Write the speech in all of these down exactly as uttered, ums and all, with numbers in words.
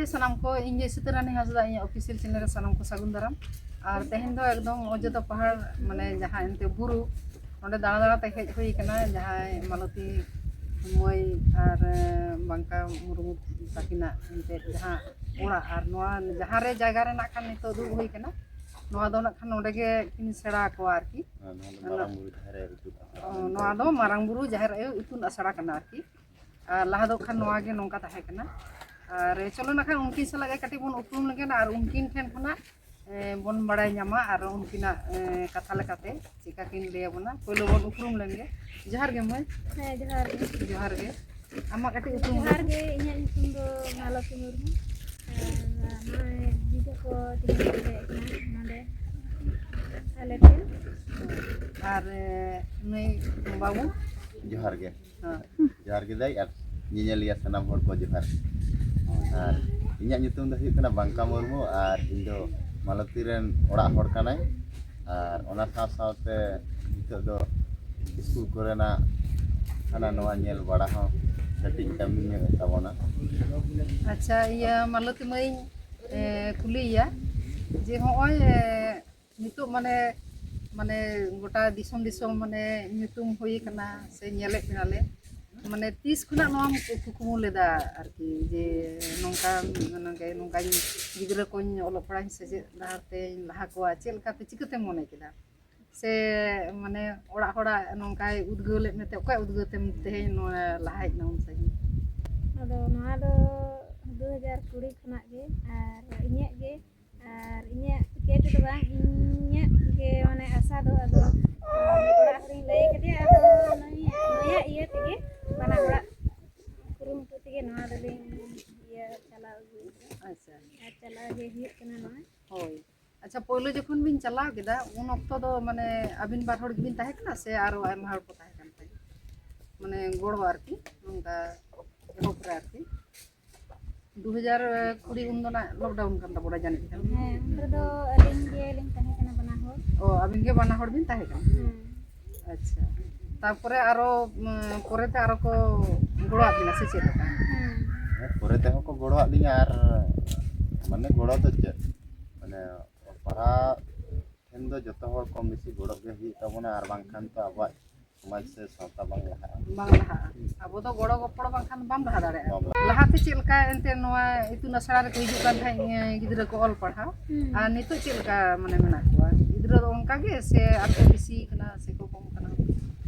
ᱥᱟᱱᱟᱢ ᱠᱚ, ᱤᱧ ᱜᱮ ᱥᱤᱛᱟᱹᱨᱟᱱᱤ ᱦᱟᱸᱥᱫᱟ, ᱤᱧᱟᱹᱜ ᱚᱯᱷᱤᱥᱤᱭᱟᱞ ᱪᱮᱱᱮᱞ ᱨᱮ ᱥᱟᱱᱟᱢ ᱠᱚ ᱥᱟᱹᱜᱩᱱ ᱫᱟᱨᱟᱢ᱾ ᱟᱨ ᱛᱮᱦᱮᱧ ᱫᱚ ᱮᱠᱫᱚᱢ ᱚᱡᱳᱫᱽᱫᱷᱟ ᱯᱟᱦᱟᱲ, ᱢᱟᱱᱮ ᱡᱟᱦᱟᱸ ᱮᱱᱛᱮ ᱵᱩᱨᱩ, ᱚᱸᱰᱮ ᱫᱟᱬᱟ ᱫᱟᱬᱟ ᱛᱮ ᱦᱮᱡ ᱦᱩᱭ ᱠᱟᱱᱟ᱾ ᱡᱟᱦᱟᱸᱭ ᱢᱟᱞᱚᱛᱤ ᱢᱟᱹᱭ ᱟᱨ, ᱮ, ᱵᱟᱝᱠᱟ ᱢᱩᱨᱢᱩ ᱛᱟᱹᱠᱤᱱᱟᱜ ᱮᱱᱛᱮ ᱡᱟᱦᱟᱸ ᱚᱲᱟᱜ, ᱟᱨ ᱱᱚᱣᱟ ᱡᱟᱦᱟᱸ ᱨᱮ ᱡᱟᱭᱜᱟ ᱨᱮ ᱱᱟᱜ ᱠᱷᱟᱱ ᱱᱤᱛᱚᱜ ᱫᱩᱲᱩᱵ ᱦᱩᱭ ᱠᱟᱱᱟ, ᱱᱚᱣᱟ ᱫᱚ ᱱᱟᱜ ᱠᱷᱟᱱ ᱱᱚᱰᱮ ᱜᱮ ᱠᱤᱱ ᱥᱮᱬᱟ ᱟᱠᱚᱣᱟ ᱟᱨᱠᱤ᱾ ᱦᱮᱸ, ᱱᱚᱣᱟ ᱫᱚ ᱚᱱᱟ ᱢᱟᱨᱟᱝ ᱵᱩᱨᱩ ᱡᱟᱦᱮᱨ ᱟᱭᱳ ᱤᱛᱩᱫ ᱟᱥᱲᱟ ᱚ, ᱠᱟᱱᱟ᱾ ᱱᱚᱣᱟ ᱫᱚ ᱢᱟᱨᱟᱝ ᱵᱩᱨᱩ ᱡᱟᱦᱮᱨ ᱟᱭᱳ ᱤᱛᱩᱱ ᱟᱥᱲᱟ ᱠᱟᱱᱟ ᱟᱨᱠᱤ᱾ ᱟᱨ ᱞᱟᱦᱟ ᱫᱚ ᱠᱷᱟᱱ ᱱᱚᱣᱟ ᱜᱮ ᱱᱚᱝᱠᱟ ᱛᱟᱦᱮᱸ ᱠᱟᱱᱟ᱾ ᱟᱨ ᱪᱚᱞᱚ ᱱᱟᱜ ᱠᱷᱟᱱ ᱩᱱᱠᱤᱱ ᱥᱟᱞᱟᱜ ᱜᱮ ᱠᱟᱹᱴᱤᱡ ᱵᱚᱱ ᱩᱯᱨᱩᱢ ᱞᱮᱱᱜᱮ ᱟᱨ ᱩᱱᱠᱤᱱ ᱴᱷᱮᱱ ᱠᱷᱚᱱᱟᱜ, ᱮ, ᱵᱚᱱ ᱵᱟᱲᱟᱭ ᱧᱟᱢᱟ ᱟᱨ ᱩᱱᱠᱤᱱᱟᱜ, ᱮ, ᱠᱟᱛᱷᱟ ᱞᱮᱠᱟᱛᱮ ᱪᱮᱠᱟ ᱠᱤᱱ ᱞᱟᱹᱭ ᱟᱵᱚᱱᱟ᱾ ᱯᱳᱭᱞᱳ ᱵᱚᱱ ᱩᱯᱨᱩᱢ ᱞᱮᱱᱜᱮ᱾ ᱡᱚᱦᱟᱨ ᱜᱮ ᱢᱟᱹᱭ᱾ ᱦᱮᱸ, ᱡᱚᱦᱟᱨ ᱜᱮ᱾ ᱡᱚᱦᱟᱨ ᱜᱮ᱾ ᱟᱢᱟᱜ ᱠᱟᱹᱴᱤᱡ ᱩᱯᱨᱩᱢ ᱡᱚᱦᱟᱨ ᱞᱟᱹᱭ ᱜᱮ, ᱤᱧᱟᱹᱜ ᱧᱩᱛᱩᱢ ᱫᱚ ᱢᱟᱞᱚᱛᱤ ᱢᱩᱨᱢᱩ᱾ ᱟᱨ ᱱᱚᱜᱼᱚᱭ ᱡᱤᱡᱩ ᱠᱚ ᱛᱤᱦᱤᱧ ᱠᱚ ᱦᱮᱡ ᱟᱠᱟᱱᱟ ᱱᱚᱰᱮ ᱟᱞᱮ ᱴᱷᱮᱱ᱾ ᱟᱨ, ᱮ, ᱱᱩᱭ ᱵᱟᱹᱵᱩ? ᱡᱚᱦᱟᱨ ᱜᱮ᱾ ᱦᱮᱸ᱾ ᱡᱚᱦᱟᱨ ᱜᱮ ᱫᱟᱹᱭ, ᱟᱨ ᱧᱮᱧᱮᱞᱤᱭᱟᱹ ᱥᱟᱱᱟᱢ ᱦᱚᱲ ᱠᱚ ᱡᱚᱦᱟᱨ᱾ ᱟᱨ ᱤᱧᱟᱹᱜ ᱧᱩᱛᱩᱢ ᱫᱚ ᱦᱩᱭᱩᱜ ᱠᱟᱱᱟ ᱵᱟᱝᱠᱟ ᱢᱩᱨᱢᱩ, ᱟᱨ ᱤᱧ ᱫᱚ ᱢᱟᱞᱚᱛᱤ ᱨᱮᱱ ᱚᱲᱟᱜ ᱦᱚᱲ ᱠᱟᱱᱟᱹᱧ᱾ ᱟᱨ ᱚᱱᱟ ᱥᱟᱶ ᱥᱟᱶᱛᱮ ᱱᱤᱛᱚᱜ ᱫᱚ ᱥᱠᱩᱞ ᱠᱚᱨᱮᱱᱟᱜ ᱦᱟᱱᱟ ᱱᱚᱣᱟ ᱧᱮᱞ ᱵᱟᱲᱟ ᱦᱚᱸ ᱠᱟᱹᱴᱤᱡ ᱠᱟᱹᱢᱤ ᱧᱚᱜ ᱮᱫ ᱛᱟᱵᱚᱱᱟ᱾ ᱟᱪᱪᱷᱟ, ᱤᱭᱟᱹ ᱢᱟᱞᱚᱛᱤ ᱢᱟᱹᱭ, ᱮ, ᱠᱩᱞᱤᱭᱮᱭᱟ ᱡᱮ ᱦᱚᱸᱜᱼᱚᱭ, ᱮ, ᱱᱤᱛᱚᱜ ᱢᱟᱱᱮ, ᱢᱟᱱᱮ ᱜᱚᱴᱟ ᱫᱤᱥᱚᱢ ᱫᱤᱥᱚᱢ ᱢᱟᱱᱮ ᱧᱩᱛᱩᱢ ᱦᱩᱭ ᱟᱠᱟᱱᱟ ᱥᱮ ᱧᱮᱞᱮᱫ ᱵᱮᱱᱟᱞᱮ, ᱢᱟᱱᱮ ᱛᱤᱥ ᱠᱷᱚᱱᱟᱜ ᱱᱚᱣᱟᱢ ᱠᱩ-, ᱠᱩᱠᱢᱩ ᱞᱮᱫᱟ ᱟᱨᱠᱤ, ᱡᱮ ᱱᱚᱝᱠᱟ, ᱱᱚᱝᱠᱟ, ᱱᱚᱝᱠᱟᱧ ᱜᱤᱫᱽᱨᱟᱹ ᱠᱚᱧ ᱚᱞᱚᱜ ᱯᱟᱲᱦᱟᱜ ᱥᱮᱪᱮᱫ ᱰᱟᱦᱟᱨ ᱛᱮᱧ ᱞᱟᱦᱟ ᱠᱚᱣᱟ, ᱪᱮᱫ ᱞᱮᱠᱟᱛᱮ ᱪᱤᱠᱟᱹᱛᱮᱢ ᱢᱚᱱᱮ ᱠᱮᱫᱟ? ᱥᱮ ᱢᱟᱱᱮ ᱚᱲᱟᱜ ᱦᱚᱲᱟᱜ ᱱᱚᱝᱠᱟᱭ ᱩᱫᱽᱜᱟᱹᱣ ᱞᱮᱫ ᱢᱮᱛᱮ, ᱚᱠᱚᱭ ᱩᱫᱽᱜᱟᱹᱣ ᱛᱮᱢ ᱛᱮᱦᱮᱧ ᱱᱚᱣᱟ ᱞᱟᱦᱟ ᱦᱮᱡ ᱮᱱᱟ ᱩᱱ ᱥᱟᱺᱜᱤᱧ? ᱟᱫᱚ ᱱᱚᱣᱟ ᱫᱚ ᱫᱩ ᱦᱟᱡᱟᱨ ᱠᱩᱲᱤ ᱠᱷᱚᱱᱟᱜ ᱜᱮ, ᱟᱨ ᱤᱧᱟᱹᱜ ᱜᱮ ᱟᱨ ᱤᱧᱟᱹᱜ ᱪᱤᱠᱟᱹ ᱛᱮᱫᱚ ᱵᱟᱝ, ᱤᱧᱟᱹᱜ ᱜᱮ ᱢᱟᱱᱮ ᱟᱥᱟ ᱫᱚ, ᱟᱫᱚ ᱚᱲᱟᱜ ᱦᱚᱲᱤᱧ ᱞᱟᱹᱭ ᱠᱟᱫᱮᱭᱟ, ᱟᱫᱚ ᱱᱩᱭ, ᱱᱩᱭᱟᱜ ᱤᱭᱟᱹ ᱛᱮᱜᱮ, ᱵᱟᱱᱟ ᱦᱚᱲᱟᱜ ᱠᱩᱨᱩᱢᱩᱴᱩ ᱛᱮᱜᱮ ᱱᱚᱣᱟ ᱫᱚᱞᱤᱧ ᱤᱭᱟᱹ ᱪᱟᱞᱟᱣ ᱟᱹᱜᱩᱭᱮᱫᱟ᱾ ᱟᱪᱪᱷᱟ᱾ ᱟᱨ ᱪᱟᱞᱟᱣ ᱜᱮ ᱦᱩᱭᱩᱜ ᱠᱟᱱᱟ ᱱᱚᱣᱟ᱾ ᱦᱳᱭ᱾ ᱟᱪᱪᱷᱟ, ᱯᱳᱭᱞᱳ ᱡᱚᱠᱷᱚᱱ ᱵᱤᱱ ᱪᱟᱞᱟᱣ ᱠᱮᱫᱟ, ᱩᱱ ᱚᱠᱛᱚ ᱫᱚ ᱢᱟᱱᱮ ᱟᱹᱵᱤᱱ ᱵᱟᱨ ᱦᱚᱲ ᱜᱮᱵᱤᱱ ᱛᱟᱦᱮᱸ ᱠᱟᱱᱟ ᱥᱮ ᱟᱨᱚ ᱟᱭᱢᱟ ᱦᱚᱲ ᱠᱚ ᱛᱟᱦᱮᱸ ᱠᱟᱱ ᱛᱟᱦᱮᱸᱫ? ᱢᱟᱱᱮ ᱜᱚᱲᱚ ᱟᱨᱠᱤ, ᱱᱚᱝᱠᱟ ᱮᱦᱚᱵ ᱨᱮ ᱟᱨᱠᱤ᱾ ᱫᱩ ᱦᱟᱡᱟᱨ ᱠᱩᱲᱤ ᱩᱱ ᱫᱚ ᱱᱟᱜ ᱞᱚᱠᱰᱟᱣᱩᱱ ᱠᱟᱱ ᱛᱟᱵᱚᱱᱟ ᱡᱟᱹᱱᱤᱡ ᱠᱷᱟᱱ᱾ ᱦᱮᱸ, ᱩᱱ ᱨᱮᱫᱚ ᱟᱹᱞᱤᱧ ᱜᱮᱞᱤᱧ ᱛᱟᱦᱮᱸ ᱠᱟᱱᱟ ᱵᱟᱱᱟ ᱦᱚᱲ᱾ ᱚ, ᱟᱹᱵᱤᱱ ᱜᱮ ᱵᱟᱱᱟ ᱦᱚᱲ ᱵᱤᱱ ᱛᱟᱦᱮᱸ ᱠᱟᱱᱟ? ᱦᱮᱸ᱾ ᱟᱪᱪᱷᱟ, ᱛᱟᱨᱯᱚᱨᱮ ᱟᱨᱚ, ᱩᱢ, ᱯᱚᱨᱮᱛᱮ ᱟᱨᱚ ᱠᱚ ᱜᱚᱲᱚᱣᱟᱫ ᱵᱤᱱᱟ ᱥᱮ ᱪᱮᱫ ᱞᱮᱠᱟ? ᱦᱮᱸ, ᱯᱚᱨᱮ ᱛᱮᱦᱚᱸ ᱠᱚ ᱜᱚᱲᱚᱣᱟᱜ ᱞᱤᱧᱟ᱾ ᱟᱨ ᱢᱟᱱᱮ ᱜᱚᱲᱚ ᱫᱚ ᱪᱮᱫ, ᱢᱟᱱᱮ ᱚᱞ ᱯᱟᱲᱦᱟᱣ ᱴᱷᱮᱱ ᱫᱚ ᱡᱚᱛᱚ ᱦᱚᱲ ᱠᱚᱢ ᱵᱮᱥᱤ ᱜᱚᱲᱚᱜ ᱜᱮ ᱦᱩᱭᱩᱜ ᱛᱟᱵᱚᱱᱟ, ᱟᱨ ᱵᱟᱝᱠᱷᱟᱱ ᱛᱚ ᱟᱵᱚᱣᱟᱜ ᱥᱚᱢᱟᱡᱽ ᱥᱮ ᱥᱟᱶᱛᱟ ᱵᱟᱝ ᱞᱟᱦᱟᱜᱼᱟ᱾ ᱵᱟᱝ ᱞᱟᱦᱟᱜᱼᱟ᱾ ᱟᱵᱚ ᱫᱚ ᱜᱚᱲᱚ ᱜᱚᱯᱚᱲᱚ ᱵᱟᱝᱠᱷᱟᱱ ᱵᱟᱢ ᱞᱟᱦᱟ ᱫᱟᱲᱮᱭᱟᱜᱼᱟ᱾ ᱵᱟᱢ ᱞᱟᱦᱟᱜᱼᱟ᱾ ᱞᱟᱦᱟᱛᱮ ᱪᱮᱫ ᱞᱮᱠᱟ ᱮᱱᱛᱮ ᱱᱚᱣᱟ ᱤᱛᱩᱱ ᱟᱥᱲᱟ ᱨᱮᱠᱚ ᱦᱤᱡᱩᱜ ᱠᱟᱱ ᱛᱟᱦᱮᱸᱫ ᱜᱤᱫᱽᱨᱟᱹ ᱠᱚ ᱚᱞ ᱯᱟᱲᱦᱟᱣ, ᱟᱨ ᱱᱤᱛᱚᱜ ᱪᱮᱫ ᱞᱮᱠᱟ ᱢᱟᱱᱮ ᱢᱮᱱᱟᱜ ᱠᱚᱣᱟ ᱜᱤᱫᱽᱨᱟᱹ ᱫᱚ ᱚᱱᱠᱟ ᱜᱮ ᱥᱮ ᱟᱨᱠᱚ ᱵᱮᱥᱤ ᱠᱟᱱᱟ ᱥᱮ ᱠᱚ ᱠᱚᱢ ᱠᱟᱱᱟ?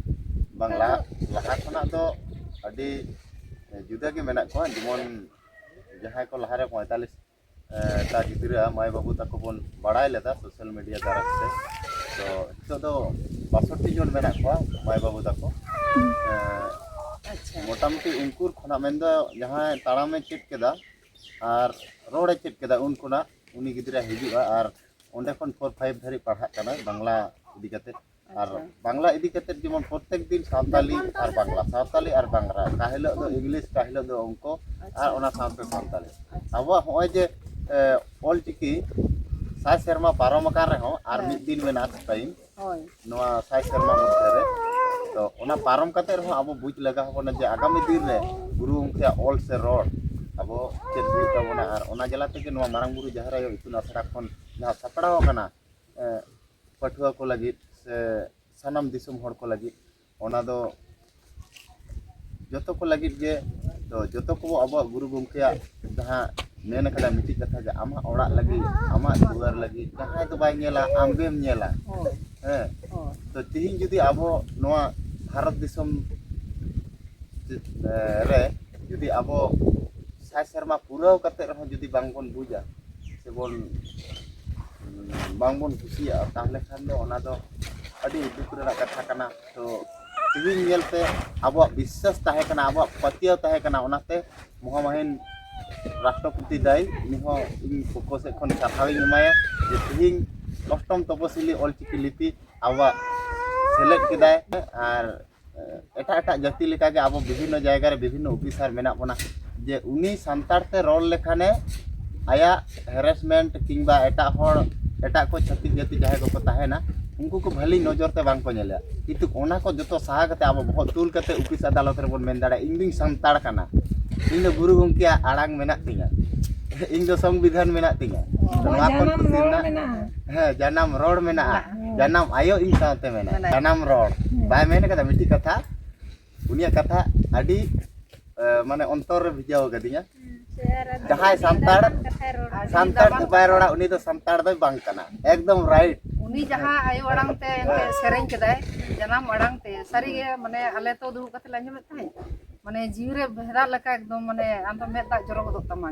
ᱵᱟᱝ, ᱞᱟᱦᱟ ᱞᱟᱦᱟ ᱠᱷᱚᱱᱟᱜ ᱫᱚ ᱟᱹᱰᱤ ᱡᱩᱫᱟᱹ ᱜᱮ ᱢᱮᱱᱟᱜ ᱠᱚᱣᱟ᱾ ᱡᱮᱢᱚᱱ ᱡᱟᱦᱟᱸᱭ ᱠᱚ ᱞᱟᱦᱟᱨᱮ ᱯᱚᱸᱭᱛᱟᱞᱞᱤᱥ ᱮ, ᱴᱟ ᱜᱤᱫᱽᱨᱟᱹ ᱢᱟᱹᱭ ᱵᱟᱹᱵᱩ ᱛᱟᱠᱚ ᱵᱚᱱ ᱵᱟᱲᱟᱭ ᱞᱮᱫᱟ ᱥᱳᱥᱟᱞ ᱢᱤᱰᱤᱭᱟ ᱫᱟᱨᱟᱭ ᱛᱮ᱾ ᱛᱚ ᱱᱤᱛᱚᱜ ᱫᱚ ᱵᱟᱥᱚᱴᱴᱤ ᱡᱚᱱ ᱢᱮᱱᱟᱜ ᱠᱚᱣᱟ ᱢᱟᱹᱭ ᱵᱟᱹᱵᱩ ᱛᱟᱠᱚ᱾ ᱮ, ᱟᱪᱪᱷᱟ᱾ ᱢᱚᱴᱟᱢᱩᱴᱤ ᱩᱱᱠᱩ ᱠᱷᱚᱱᱟᱜ ᱢᱮᱱᱫᱚ ᱡᱟᱦᱟᱸᱭ ᱛᱟᱲᱟᱢᱮ ᱪᱮᱫ ᱠᱮᱫᱟ ᱟᱨ ᱨᱚᱲᱮ ᱪᱮᱫ ᱠᱮᱫᱟ, ᱩᱱ ᱠᱷᱚᱱᱟᱜ ᱩᱱᱤ ᱜᱤᱫᱽᱨᱟᱹ ᱦᱤᱡᱩᱜᱼᱟ᱾ ᱟᱨ ᱚᱸᱰᱮ ᱠᱷᱚᱱ ᱯᱷᱳᱨ ᱯᱷᱟᱭᱤᱵᱷ ᱫᱷᱟᱹᱨᱤᱡ ᱯᱟᱲᱦᱟᱜ ᱠᱟᱱᱟᱭ ᱵᱟᱝᱞᱟ ᱤᱫᱤ ᱠᱟᱛᱮ᱾ ᱟᱨ ᱟᱪᱪᱷᱟ᱾ ᱵᱟᱝᱞᱟ ᱤᱫᱤ ᱠᱟᱛᱮ ᱡᱮᱢᱚᱱ ᱯᱨᱚᱛᱮᱠ ᱫᱤᱱ ᱥᱟᱶᱛᱟᱞᱤ ᱟᱨ ᱵᱟᱝᱞᱟ, ᱥᱟᱶᱛᱟᱞᱤ ᱟᱨ ᱵᱟᱝᱞᱟ, ᱚᱠᱟ ᱦᱤᱞᱳᱜ ᱫᱚ ᱤᱝᱞᱤᱥ, ᱚᱠᱟ ᱦᱤᱞᱳᱜ ᱫᱚ ᱚᱝᱠᱚ, ᱟᱨ ᱚᱱᱟ ᱥᱟᱶᱛᱮ ᱥᱟᱱᱛᱟᱲᱤ᱾ ᱟᱵᱚᱣᱟᱜ ᱦᱚᱸᱜᱼᱚᱭ ᱡᱮ ᱮ, ᱚᱞᱪᱤᱠᱤ ᱥᱟᱭ ᱥᱮᱨᱢᱟ ᱯᱟᱨᱚᱢ ᱟᱠᱟᱱ ᱨᱮᱦᱚᱸ ᱟᱨ ᱢᱤᱫ ᱫᱤᱱ ᱢᱮᱱᱟᱜᱼᱟ ᱴᱟᱭᱤᱢ᱾ ᱦᱳᱭ᱾ ᱱᱚᱣᱟ ᱥᱟᱭ ᱥᱮᱨᱢᱟ ᱢᱚᱫᱽᱫᱷᱮ ᱨᱮ ᱛᱚ ᱚᱱᱟ ᱯᱟᱨᱚᱢ ᱠᱟᱛᱮ ᱨᱮᱦᱚᱸ ᱟᱵᱚ ᱵᱩᱡᱽ ᱞᱟᱜᱟᱣ ᱵᱚᱱᱟ ᱡᱮ ᱟᱜᱟᱢᱤ ᱫᱤᱱ ᱨᱮ ᱜᱩᱨᱩ ᱜᱚᱢᱠᱮᱭᱟᱜ ᱚᱞ ᱥᱮ ᱨᱚᱲ ᱟᱵᱚ ᱪᱮᱫ ᱦᱩᱭᱩᱜ ᱛᱟᱵᱚᱱᱟ᱾ ᱟᱨ ᱚᱱᱟ ᱡᱟᱞᱟ ᱛᱮᱜᱮ ᱱᱚᱣᱟ ᱢᱟᱨᱟᱝ ᱵᱩᱨᱩ ᱡᱟᱦᱮᱨ ᱟᱭᱳ ᱤᱛᱩᱱ ᱟᱥᱲᱟ ᱠᱷᱚᱱ ᱡᱟᱦᱟᱸ ᱥᱟᱯᱲᱟᱣ ᱟᱠᱟᱱᱟ ᱮ, ᱯᱟᱹᱴᱷᱩᱣᱟᱹ ᱠᱚ ᱞᱟᱹᱜᱤᱫ ᱥᱮ ᱥᱟᱱᱟᱢ ᱫᱤᱥᱚᱢ ᱦᱚᱲ ᱠᱚ ᱞᱟᱹᱜᱤᱫ, ᱚᱱᱟ ᱫᱚ ᱡᱚᱛᱚ ᱠᱚ ᱞᱟᱹᱜᱤᱫ ᱜᱮ᱾ ᱛᱚ ᱡᱚᱛᱚ ᱠᱚ ᱟᱵᱚᱣᱟᱜ ᱜᱩᱨᱩ ᱜᱚᱢᱠᱮᱭᱟᱜ ᱡᱟᱦᱟᱸ ᱢᱮᱱ ᱟᱠᱟᱫᱟ ᱢᱤᱫᱴᱤᱡ ᱠᱟᱛᱷᱟ ᱡᱮ ᱟᱢᱟᱜ ᱚᱲᱟᱜ ᱞᱟᱹᱜᱤᱫ, ᱟᱢᱟᱜ ᱫᱩᱣᱟᱹᱨ ᱞᱟᱹᱜᱤᱫ ᱡᱟᱦᱟᱸᱭ ᱫᱚ ᱵᱟᱭ ᱧᱮᱞᱟ, ᱟᱢᱜᱮᱢ ᱧᱮᱞᱟ᱾ ᱦᱮᱸ᱾ ᱛᱚ ᱛᱤᱦᱤᱧ ᱡᱩᱫᱤ ᱟᱵᱚ ᱱᱚᱣᱟ ᱵᱷᱟᱨᱚᱛ ᱫᱤᱥᱚᱢ ᱨᱮ ᱡᱩᱫᱤ ᱟᱵᱚ ᱥᱟᱭ ᱥᱮᱨᱢᱟ ᱯᱩᱨᱟᱹᱣ ᱠᱟᱛᱮ ᱨᱮᱦᱚᱸ ᱡᱩᱫᱤ ᱵᱟᱝᱵᱚᱱ ᱵᱩᱡᱟ ᱥᱮᱵᱚᱱ ᱵᱟᱝᱵᱚᱱ ᱠᱩᱥᱤᱭᱟᱜᱼᱟ, ᱛᱟᱦᱚᱞᱮ ᱠᱷᱟᱱ ᱫᱚ ᱚᱱᱟ ᱫᱚ ᱟᱹᱰᱤ ᱫᱩᱠ ᱨᱮᱱᱟᱜ ᱠᱟᱛᱷᱟ ᱠᱟᱱᱟ᱾ ᱛᱚ ᱛᱮᱦᱮᱧ ᱧᱮᱞ ᱯᱮ, ᱟᱵᱚᱣᱟᱜ ᱵᱤᱥᱥᱟᱥ ᱛᱟᱦᱮᱸ ᱠᱟᱱᱟ, ᱟᱵᱚᱣᱟᱜ ᱯᱟᱹᱛᱭᱟᱹᱣ ᱛᱟᱦᱮᱸ ᱠᱟᱱᱟ, ᱚᱱᱟᱛᱮ ᱢᱚᱦᱟᱢᱟᱦᱤᱱ ᱨᱟᱥᱴᱨᱚᱯᱚᱛᱤ ᱫᱟᱭ, ᱩᱱᱤ ᱦᱚᱸ ᱤᱧ ᱯᱚᱠᱠᱷᱚ ᱥᱮᱫ ᱠᱷᱚᱱ ᱥᱟᱨᱦᱟᱣᱤᱧ ᱮᱢᱟᱭᱟ ᱡᱮ ᱛᱮᱦᱮᱧ ᱚᱥᱴᱚᱢ ᱛᱚᱯᱚᱥᱤᱞᱤ ᱚᱞᱪᱤᱠᱤ ᱞᱤᱯᱤ ᱟᱵᱚᱣᱟᱜ ᱥᱮᱞᱮᱫ ᱠᱮᱫᱟᱭ᱾ ᱟᱨ ᱮᱴᱟᱜ ᱮᱴᱟᱜ ᱡᱟᱹᱛᱤ ᱞᱮᱠᱟᱜᱮ ᱟᱵᱚ ᱵᱤᱵᱷᱤᱱᱱᱚ ᱡᱟᱭᱜᱟ ᱨᱮ ᱵᱤᱵᱷᱤᱱᱱᱚ ᱚᱯᱷᱤᱥᱟᱨ ᱢᱮᱱᱟᱜ ᱵᱚᱱᱟ, ᱡᱮ ᱩᱱᱤ ᱥᱟᱱᱛᱟᱲ ᱛᱮ ᱨᱚᱲ ᱞᱮᱠᱷᱟᱱᱮ ᱟᱭᱟᱜ ᱦᱮᱨᱮᱥᱢᱮᱱᱴ ᱠᱤᱝᱵᱟ ᱮᱴᱟᱜ ᱦᱚᱲ, ᱮᱴᱟᱜ ᱠᱚ ᱪᱷᱟᱹᱛᱤᱠ ᱡᱟᱹᱛᱤ ᱡᱟᱦᱟᱸᱭ ᱠᱚᱠᱚ ᱛᱟᱦᱮᱱᱟ, ᱩᱱᱠᱩ ᱠᱚ ᱵᱷᱟᱹᱞᱤ ᱱᱚᱡᱚᱨ ᱛᱮ ᱵᱟᱝ ᱠᱚ ᱧᱮᱞᱟ᱾ ᱠᱤᱱᱛᱩ ᱚᱱᱟ ᱠᱚ ᱡᱚᱛᱚ ᱥᱟᱦᱟ ᱠᱟᱛᱮ ᱟᱵᱚ ᱵᱚᱦᱚᱜ ᱛᱩᱞ ᱠᱟᱛᱮ ᱚᱯᱷᱤᱥ ᱟᱫᱟᱞᱚᱛ ᱨᱮᱵᱚᱱ ᱢᱮᱱ ᱫᱟᱲᱮᱭᱟᱜᱼᱟ, "ᱤᱧ ᱫᱩᱧ ᱥᱟᱱᱛᱟᱲ ᱠᱟᱱᱟ, ᱤᱧ ᱫᱚ ᱜᱩᱨᱩ ᱜᱚᱢᱠᱮᱭᱟᱜ ᱟᱲᱟᱝ ᱢᱮᱱᱟᱜ ᱛᱤᱧᱟ, ᱤᱧ ᱫᱚ ᱥᱚᱝᱵᱤᱫᱷᱟᱱ ᱢᱮᱱᱟᱜ ᱛᱤᱧᱟ᱾ ᱱᱚᱣᱟ ᱠᱷᱚᱱ ᱡᱟᱱᱟᱢ ᱠᱩᱥᱤ ᱨᱚᱲ ᱨᱮᱱᱟᱜ ᱢᱮᱱᱟᱜᱼᱟ᱾ ᱦᱮᱸ, ᱡᱟᱱᱟᱢ ᱨᱚᱲ ᱢᱮᱱᱟᱜᱼᱟ᱾ ᱦᱮᱸ᱾ ᱡᱟᱱᱟᱢ ᱟᱭᱳ ᱤᱧ ᱥᱟᱶᱛᱮ ᱢᱮᱱᱟᱭᱟ᱾ ᱢᱮᱱᱟᱭᱟ᱾ ᱡᱟᱱᱟᱢ ᱨᱚᱲ᱾ ᱦᱮᱸ᱾ ᱵᱟᱭ ᱢᱮᱱ ᱠᱟᱫᱟ ᱢᱤᱫᱴᱤᱡ ᱠᱟᱛᱷᱟ, ᱩᱱᱤᱭᱟᱜ ᱠᱟᱛᱷᱟ ᱟᱹᱰᱤ, ᱮ, ᱢᱟᱱᱮ ᱚᱱᱛᱚᱨ ᱨᱮ ᱵᱷᱤᱡᱟᱹᱣ ᱠᱟᱫᱤᱧᱟ᱾ ᱦᱮᱸ, ᱥᱮ ᱟᱨ ᱟᱹᱰᱤ ᱡᱟᱦᱟᱸᱭ ᱥᱟᱱᱛᱟᱲ, ᱫᱟᱢᱟᱱ ᱠᱟᱛᱷᱟᱭ ᱨᱚᱲᱟ᱾ ᱥᱟᱱᱛᱟᱲ ᱛᱮ ᱵᱟᱭ ᱨᱚᱲᱟ, ᱩᱱᱤ ᱫᱚ ᱥᱟᱱᱛᱟᱲ ᱫᱚᱭ ᱵᱟᱝ ᱠᱟᱱᱟ᱾ ᱮᱠᱫᱚᱢ right᱾ ᱩᱱᱤ ᱡᱟᱦᱟᱸ ᱟᱭᱳ ᱟᱲᱟᱝ ᱛᱮ ᱮᱱᱛᱮ ᱦᱮᱸ᱾ ᱥᱮᱨᱮᱧ ᱠᱮᱫᱟᱭ, ᱡᱟᱱᱟᱢ ᱟᱲᱟᱝ ᱛᱮ, ᱥᱟᱹᱨᱤᱜᱮ, ᱢᱟᱱᱮ, ᱟᱞᱮ ᱛᱚ ᱫᱩᱲᱩᱵ ᱠᱟᱛᱮ ᱞᱮ ᱟᱸᱡᱚᱢᱮᱫ ᱛᱟᱦᱮᱸᱫ, ᱢᱟᱱᱮ, ᱡᱤᱣᱤ ᱨᱮ ᱵᱷᱮᱫᱟ ᱞᱮᱠᱟ ᱮᱠᱫᱚᱢ, ᱢᱟᱱᱮ, ᱟᱢ ᱫᱚ ᱢᱮᱫ ᱫᱟᱜ ᱡᱚᱨᱚ ᱜᱚᱫᱚᱜ ᱛᱟᱢᱟ᱾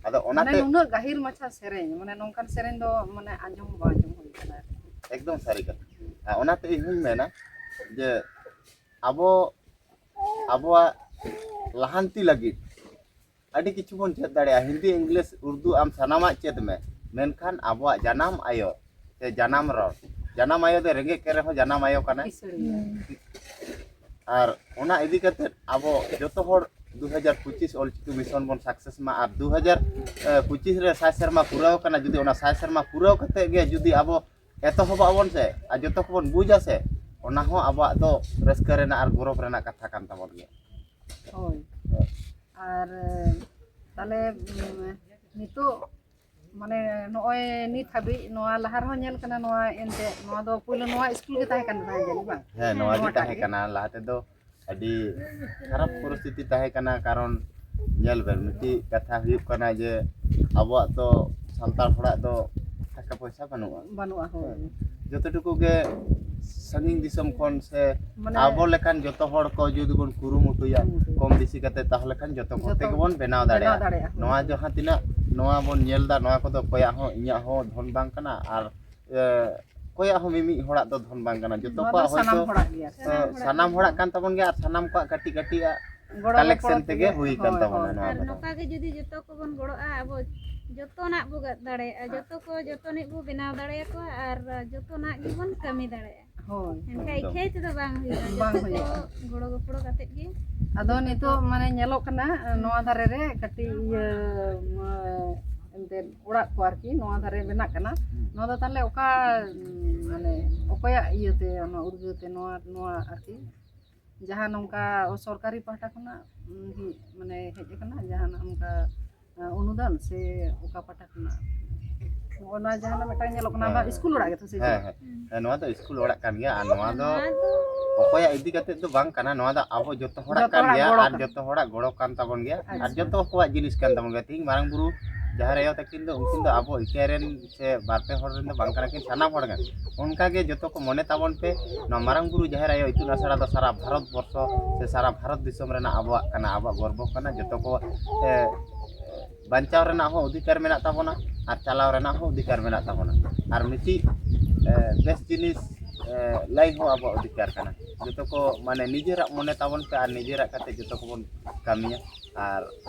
ᱟᱫᱚ ᱢᱟᱱᱮ, ᱚᱱᱟᱛᱮ ᱱᱩᱱᱟᱹᱜ ᱜᱟᱹᱦᱤᱨ ᱢᱟᱪᱷᱟ ᱥᱮᱨᱮᱧ, ᱢᱟᱱᱮ, ᱱᱚᱝᱠᱟᱱ ᱥᱮᱨᱮᱧ ᱫᱚ, ᱢᱟᱱᱮ, ᱟᱸᱡᱚᱢ ᱦᱚᱸ ᱵᱟᱝ ᱟᱸᱡᱚᱢ ᱦᱩᱭ ᱠᱟᱱᱟ᱾ ᱮᱠᱫᱚᱢ ᱥᱟᱹᱨᱤ ᱠᱟᱛᱷᱟ᱾ ᱟᱨ ᱚᱱᱟᱛᱮ ᱤᱧ ᱦᱚᱧ ᱢᱮᱱᱟ ᱡᱮ ᱟᱵᱚ, ᱟᱵᱚᱣᱟᱜ ᱞᱟᱦᱟᱱᱛᱤ ᱞᱟᱹᱜᱤᱫ ᱟᱹᱰᱤ ᱠᱤᱪᱷᱩ ᱵᱚᱱ ᱪᱮᱫ ᱫᱟᱲᱮᱭᱟᱜᱼᱟ᱾ ᱦᱤᱱᱫᱤ, ᱤᱝᱞᱤᱥ, ᱩᱨᱫᱩ, ᱟᱢ ᱥᱟᱱᱟᱢᱟᱜ ᱪᱮᱫ ᱢᱮ, ᱢᱮᱱᱠᱷᱟᱱ ᱟᱵᱚᱣᱟᱜ ᱡᱟᱱᱟᱢ ᱟᱭᱳ ᱥᱮ ᱡᱟᱱᱟᱢ ᱨᱚᱲ, ᱡᱟᱱᱟᱢ ᱟᱭᱳ ᱫᱚ ᱨᱮᱸᱜᱮᱡ ᱛᱮ ᱨᱮᱦᱚᱸ ᱡᱟᱱᱟᱢ ᱟᱭᱳ ᱠᱟᱱᱟᱭ᱾ ᱠᱤᱥᱟᱹᱬᱤᱭᱟᱹ᱾ ᱟᱨ ᱚᱱᱟ ᱤᱫᱤ ᱠᱟᱛᱮ ᱟᱵᱚ ᱡᱚᱛᱚ ᱦᱚᱲ ᱫᱩ ᱦᱟᱡᱟᱨ ᱯᱚᱸᱪᱤᱥ ᱚᱞᱪᱤᱠᱤ ᱢᱤᱥᱚᱱ ᱵᱚᱱ ᱥᱟᱠᱥᱮᱥ ᱢᱟ, ᱟᱨ ᱫᱩ ᱦᱟᱡᱟᱨ ᱯᱚᱸᱪᱤᱥ ᱨᱮ ᱥᱟᱭ ᱥᱮᱨᱢᱟ ᱯᱩᱨᱟᱹᱣ ᱠᱟᱱᱟ᱾ ᱡᱩᱫᱤ ᱚᱱᱟ ᱥᱟᱭ ᱥᱮᱨᱢᱟ ᱯᱩᱨᱟᱹᱣ ᱠᱟᱛᱮ ᱜᱮ ᱡᱩᱫᱤ ᱟᱵᱚ ᱮᱛᱚᱦᱚᱵ ᱟᱵᱚᱱ ᱥᱮ ᱟᱨ ᱡᱚᱛᱚ ᱠᱚᱵᱚᱱ ᱵᱩᱡᱟ ᱥᱮ, ᱚᱱᱟ ᱦᱚᱸ ᱟᱵᱚᱣᱟᱜ ᱫᱚ ᱨᱟᱹᱥᱠᱟᱹ ᱨᱮᱱᱟᱜ ᱟᱨ ᱜᱚᱨᱚᱵᱽ ᱨᱮᱱᱟᱜ ᱠᱟᱛᱷᱟ ᱠᱟᱱ ᱛᱟᱵᱚᱱ ᱜᱮᱭᱟ᱾ ᱦᱳᱭ᱾ ᱟᱨ ᱛᱟᱦᱞᱮ, ᱩᱢ, ᱱᱤᱛᱚᱜ ᱢᱟᱱᱮ ᱱᱚᱜᱼᱚᱭ ᱱᱤᱛ ᱦᱟᱹᱵᱤᱡ ᱱᱚᱣᱟ ᱞᱟᱦᱟ ᱨᱮᱦᱚᱸ ᱧᱮᱞ ᱠᱟᱱᱟ, ᱱᱚᱣᱟ ᱮᱱᱛᱮ ᱱᱚᱣᱟ ᱫᱚ ᱯᱳᱭᱞᱳ ᱱᱚᱣᱟ ᱥᱠᱩᱞ ᱜᱮ ᱛᱟᱦᱮᱸ ᱠᱟᱱ ᱛᱟᱦᱮᱸ ᱡᱟᱹᱱᱤᱡ ᱵᱟᱝ? ᱦᱮᱸ, ᱱᱚᱣᱟ ᱜᱮ ᱱᱚᱣᱟᱴᱟᱜ ᱛᱟᱦᱮᱸ ᱜᱮ? ᱠᱟᱱᱟ᱾ ᱞᱟᱦᱟ ᱛᱮᱫᱚ ᱟᱹᱰᱤ ᱠᱷᱟᱨᱟᱯ ᱯᱚᱨᱤᱥᱛᱷᱤᱛᱤ ᱛᱟᱦᱮᱸ ᱠᱟᱱᱟ, ᱠᱟᱨᱚᱱ ᱧᱮᱞ ᱵᱮᱱ, ᱢᱤᱫᱴᱤᱡ ᱠᱟᱛᱷᱟ ᱦᱩᱭᱩᱜ ᱠᱟᱱᱟ ᱡᱮ ᱟᱵᱚᱣᱟᱜ ᱫᱚ ᱥᱟᱱᱛᱟᱲ ᱦᱚᱲᱟᱜ ᱫᱚ ᱴᱟᱠᱟ ᱯᱚᱭᱥᱟ ᱵᱟᱹᱱᱩᱜᱼᱟ᱾ ᱵᱟᱹᱱᱩᱜᱼᱟ, ᱦᱳᱭ᱾ ᱦᱮᱸ, ᱡᱚᱛᱚ ᱴᱩᱠᱩ ᱜᱮ ᱥᱟᱺᱜᱤᱧ ᱫᱤᱥᱚᱢ ᱠᱷᱚᱱ ᱥᱮ ᱢᱟᱱᱮ ᱟᱵᱚ ᱞᱮᱠᱟᱱ ᱡᱚᱛᱚ ᱦᱚᱲ ᱠᱚ ᱡᱩᱫᱤ ᱵᱚᱱ ᱠᱩᱨᱩᱢᱩᱴᱩᱭᱟ ᱠᱩᱨᱩᱢᱩᱴᱩᱭᱟ᱾ ᱠᱚᱢ ᱵᱮᱥᱤ ᱠᱟᱛᱮ, ᱛᱟᱦᱚᱞᱮ ᱠᱷᱟᱱ ᱡᱚᱛᱚ ᱠᱚᱛᱮ ᱡᱚᱛᱚ ᱜᱮᱵᱚᱱ ᱵᱮᱱᱟᱣ ᱵᱮᱱᱟᱣ ᱫᱟᱲᱮᱭᱟᱜᱼᱟ᱾ ᱫᱟᱲᱮᱭᱟᱜᱼᱟ, ᱦᱳᱭ᱾ ᱱᱚᱣᱟ ᱡᱟᱦᱟᱸ ᱛᱤᱱᱟᱹᱜ ᱱᱚᱣᱟ ᱵᱚᱱ ᱧᱮᱞ ᱮᱫᱟ, ᱱᱚᱣᱟ ᱠᱚᱫᱚ ᱚᱠᱚᱭᱟᱜ ᱦᱚᱸ, ᱤᱧᱟᱹᱜ ᱦᱚᱸ ᱫᱷᱚᱱ ᱵᱟᱝ ᱠᱟᱱᱟ, ᱟᱨ, ᱮ, ᱚᱠᱚᱭᱟᱜ ᱦᱚᱸ ᱢᱤᱢᱤᱫ ᱦᱚᱲᱟᱜ ᱫᱚ ᱫᱷᱚᱱ ᱵᱟᱝ ᱠᱟᱱᱟ᱾ ᱡᱚᱛᱚ ᱱᱚᱣᱟ ᱫᱚ ᱠᱚᱣᱟᱜ ᱥᱟᱱᱟᱢ ᱦᱚᱭᱛᱳ, ᱦᱚᱲᱟᱜ ᱜᱮᱭᱟ᱾ ᱮ, ᱥᱟᱱᱟᱢ ᱦᱚᱲᱟᱜ ᱥᱟᱱᱟᱢ ᱜᱮ᱾ ᱦᱚᱲᱟᱜ ᱠᱟᱱ ᱛᱟᱵᱚᱱ ᱜᱮᱭᱟ, ᱟᱨ ᱥᱟᱱᱟᱢ ᱠᱚᱣᱟᱜ ᱠᱟᱹᱴᱤᱡ ᱠᱟᱹᱴᱤᱡ ᱟᱜ ᱜᱚᱲᱚ ᱠᱟᱞᱮᱠᱥᱮᱱ ᱜᱚᱯᱚᱲᱚ ᱛᱮᱜᱮ ᱛᱮᱜᱮ᱾ ᱦᱩᱭ ᱠᱟᱱ ᱦᱳᱭ, ᱛᱟᱵᱚᱱᱟ ᱦᱳᱭ᱾ ᱱᱚᱣᱟ ᱟᱨ ᱠᱚᱫᱚ᱾ ᱱᱚᱝᱠᱟ ᱜᱮ ᱡᱩᱫᱤ ᱡᱚᱛᱚ ᱠᱚᱵᱚᱱ ᱜᱚᱲᱚᱜᱼᱟ, ᱟᱵᱚ ᱡᱚᱛᱚᱱᱟᱜ ᱵᱚ ᱫᱟᱲᱮᱭᱟᱜᱼᱟ, ᱡᱚᱛᱚ ᱠᱚ ᱡᱚᱛᱚᱱᱤᱡ ᱵᱚ ᱵᱮᱱᱟᱣ ᱫᱟᱲᱮᱭᱟᱠᱚᱣᱟ ᱟᱨ ᱡᱚᱛᱚᱱᱟᱜ ᱜᱮᱵᱚᱱ ᱠᱟᱹᱢᱤ ᱫᱟᱲᱮᱭᱟᱜᱼᱟ᱾ ᱦᱳᱭ᱾ ᱮᱱᱠᱷᱟᱱ ᱮᱠᱫᱚᱢ᱾ ᱮᱠᱷᱟᱭ ᱛᱮᱫᱚ ᱵᱟᱝ ᱦᱩᱭᱩᱜᱼᱟ, ᱵᱟᱝ ᱡᱚᱛᱚ ᱦᱩᱭᱩᱜᱼᱟ᱾ ᱠᱚ ᱜᱚᱲᱚ ᱜᱚᱯᱚᱲᱚ ᱠᱟᱛᱮᱫ ᱜᱮ᱾ ᱟᱫᱚ ᱡᱚᱛᱚ ᱱᱤᱛᱚᱜ ᱠᱚ ᱢᱟᱱᱮ ᱧᱮᱞᱚᱜ ᱠᱟᱱᱟ, ᱱᱚᱣᱟ ᱫᱷᱟᱨᱮ ᱨᱮ ᱠᱟᱹᱴᱤᱡ ᱤᱭᱟᱹ, ᱮᱱᱛᱮᱫ ᱚᱲᱟᱜ ᱠᱚ ᱟᱨᱠᱤ ᱱᱚᱣᱟ ᱫᱷᱟᱨᱮ ᱵᱮᱱᱟᱜ ᱠᱟᱱᱟ᱾ ᱦᱩᱸ᱾ ᱱᱚᱣᱟ ᱫᱚ ᱛᱟᱦᱚᱞᱮ ᱚᱠᱟ, ᱢᱟᱱᱮ ᱚᱠᱚᱭᱟᱜ ᱤᱭᱟᱹᱛᱮ, ᱚᱱᱟ ᱩᱨᱜᱟᱹ ᱛᱮ ᱱᱚᱣᱟ, ᱱᱚᱣᱟ ᱟᱨᱠᱤ? ᱡᱟᱦᱟᱸ ᱱᱚᱝᱠᱟ ᱥᱚᱨᱠᱟᱨᱤ ᱯᱟᱦᱴᱟ ᱠᱷᱚᱱᱟᱜ, ᱩᱸ, ᱦᱩᱸ, ᱢᱟᱱᱮ ᱦᱮᱡ ᱟᱠᱟᱱᱟ ᱡᱟᱦᱟᱱᱟᱜ ᱚᱱᱠᱟ, ᱟᱸ, ᱚᱱᱩᱫᱟᱱ ᱥᱮ ᱚᱠᱟ ᱯᱟᱦᱴᱟ ᱠᱷᱚᱱᱟᱜ? ᱱᱚᱜᱼᱚ ᱱᱚᱣᱟ ᱡᱟᱦᱟᱸ ᱢᱤᱫᱴᱟᱝ ᱧᱮᱞᱚᱜ ᱠᱟᱱᱟ, ᱦᱮᱸ, ᱵᱟ, ᱦᱮᱸ᱾ ᱤᱥᱠᱩᱞ ᱚᱲᱟᱜ ᱜᱮᱛᱚ ᱥᱮ ᱦᱮᱸ, ᱪᱮᱫ? ᱦᱮᱸ᱾ ᱦᱮᱸ, ᱱᱚᱣᱟ ᱫᱚ ᱤᱥᱠᱩᱞ ᱚᱲᱟᱜ ᱠᱟᱱ ᱜᱮᱭᱟ᱾ ᱟᱨ ᱱᱚᱣᱟ ᱫᱚ ᱱᱚᱣᱟ ᱫᱚ ᱚᱠᱚᱭᱟᱜ ᱤᱫᱤ ᱠᱟᱛᱮ ᱫᱚ ᱵᱟᱝ ᱠᱟᱱᱟ, ᱱᱚᱣᱟ ᱫᱚ ᱟᱵᱚ ᱡᱚᱛᱚ ᱦᱚᱲᱟᱜ ᱡᱚᱛᱚ ᱠᱟᱱ ᱦᱚᱲᱟᱜ ᱜᱮᱭᱟ ᱜᱚᱲᱚ ᱟᱨ ᱠᱟᱱᱟ᱾ ᱡᱚᱛᱚ ᱦᱚᱲᱟᱜ ᱜᱚᱲᱚ ᱠᱟᱱ ᱛᱟᱵᱚᱱ ᱜᱮᱭᱟ᱾ ᱟᱨ ᱟᱪᱪᱷᱟ᱾ ᱡᱚᱛᱚ ᱠᱚᱣᱟᱜ ᱡᱤᱱᱤᱥ ᱠᱟᱱ ᱛᱟᱵᱚᱱ ᱜᱮᱭᱟ᱾ ᱛᱮᱦᱮᱧ ᱢᱟᱨᱟᱝ ᱵᱩᱨᱩ, ᱡᱟᱦᱮᱨ ᱟᱭᱳ ᱛᱟᱹᱠᱤᱱ ᱫᱚ, ᱩᱱᱠᱤᱱ ᱫᱚ ᱟᱵᱚ ᱤᱠᱟᱹ ᱨᱮᱱ ᱥᱮ ᱵᱟᱨ ᱯᱮ ᱦᱚᱲ ᱨᱮᱱ ᱫᱚ ᱵᱟᱝ ᱠᱟᱱᱟ ᱠᱤᱱ, ᱥᱟᱱᱟᱢ ᱦᱚᱲ ᱜᱮ᱾ ᱚᱱᱠᱟ ᱜᱮ ᱡᱚᱛᱚ ᱠᱚ ᱢᱚᱱᱮ ᱛᱟᱵᱚᱱ ᱯᱮ, ᱱᱚᱣᱟ ᱢᱟᱨᱟᱝ ᱵᱩᱨᱩ ᱡᱟᱦᱮᱨ ᱟᱭᱳ ᱤᱛᱩᱱ ᱟᱥᱲᱟ ᱫᱚ ᱥᱟᱨᱟ ᱵᱷᱟᱨᱚᱛ ᱵᱚᱨᱥᱚ ᱥᱮ ᱥᱟᱨᱟ ᱵᱷᱟᱨᱚᱛ ᱫᱤᱥᱚᱢ ᱨᱮᱱᱟᱜ ᱟᱵᱚᱣᱟᱜ ᱠᱟᱱᱟ, ᱟᱵᱚᱣᱟᱜ ᱜᱚᱨᱵᱚ ᱠᱟᱱᱟ᱾ ᱡᱚᱛᱚ ᱠᱚ, ᱮ, ᱵᱟᱧᱪᱟᱣ ᱨᱮᱱᱟᱜ ᱦᱚᱸ ᱚᱫᱷᱤᱠᱟᱨ ᱢᱮᱱᱟᱜ ᱛᱟᱵᱚᱱᱟ ᱟᱨ ᱪᱟᱞᱟᱣ ᱨᱮᱱᱟᱜ ᱦᱚᱸ ᱚᱫᱷᱤᱠᱟᱨ ᱢᱮᱱᱟᱜ ᱛᱟᱵᱚᱱᱟ᱾ ᱟᱨ ᱢᱤᱫᱴᱤᱡ, ᱮ, ᱵᱮᱥ ᱡᱤᱱᱤᱥ, ᱮ, ᱞᱟᱹᱭ ᱦᱚᱸ ᱟᱵᱚᱣᱟᱜ ᱚᱫᱷᱤᱠᱟᱨ ᱠᱟᱱᱟ᱾ ᱡᱚᱛᱚ ᱠᱚ, ᱢᱟᱱᱮ, ᱱᱤᱡᱮᱨᱟᱜ ᱢᱚᱱᱮ ᱛᱟᱵᱚᱱ ᱯᱮ ᱟᱨ ᱱᱤᱡᱮᱨᱟᱜ ᱠᱟᱛᱮ ᱡᱚᱛᱚ ᱠᱚᱵᱚᱱ ᱠᱟᱹᱢᱤᱭᱟ᱾ ᱟᱨ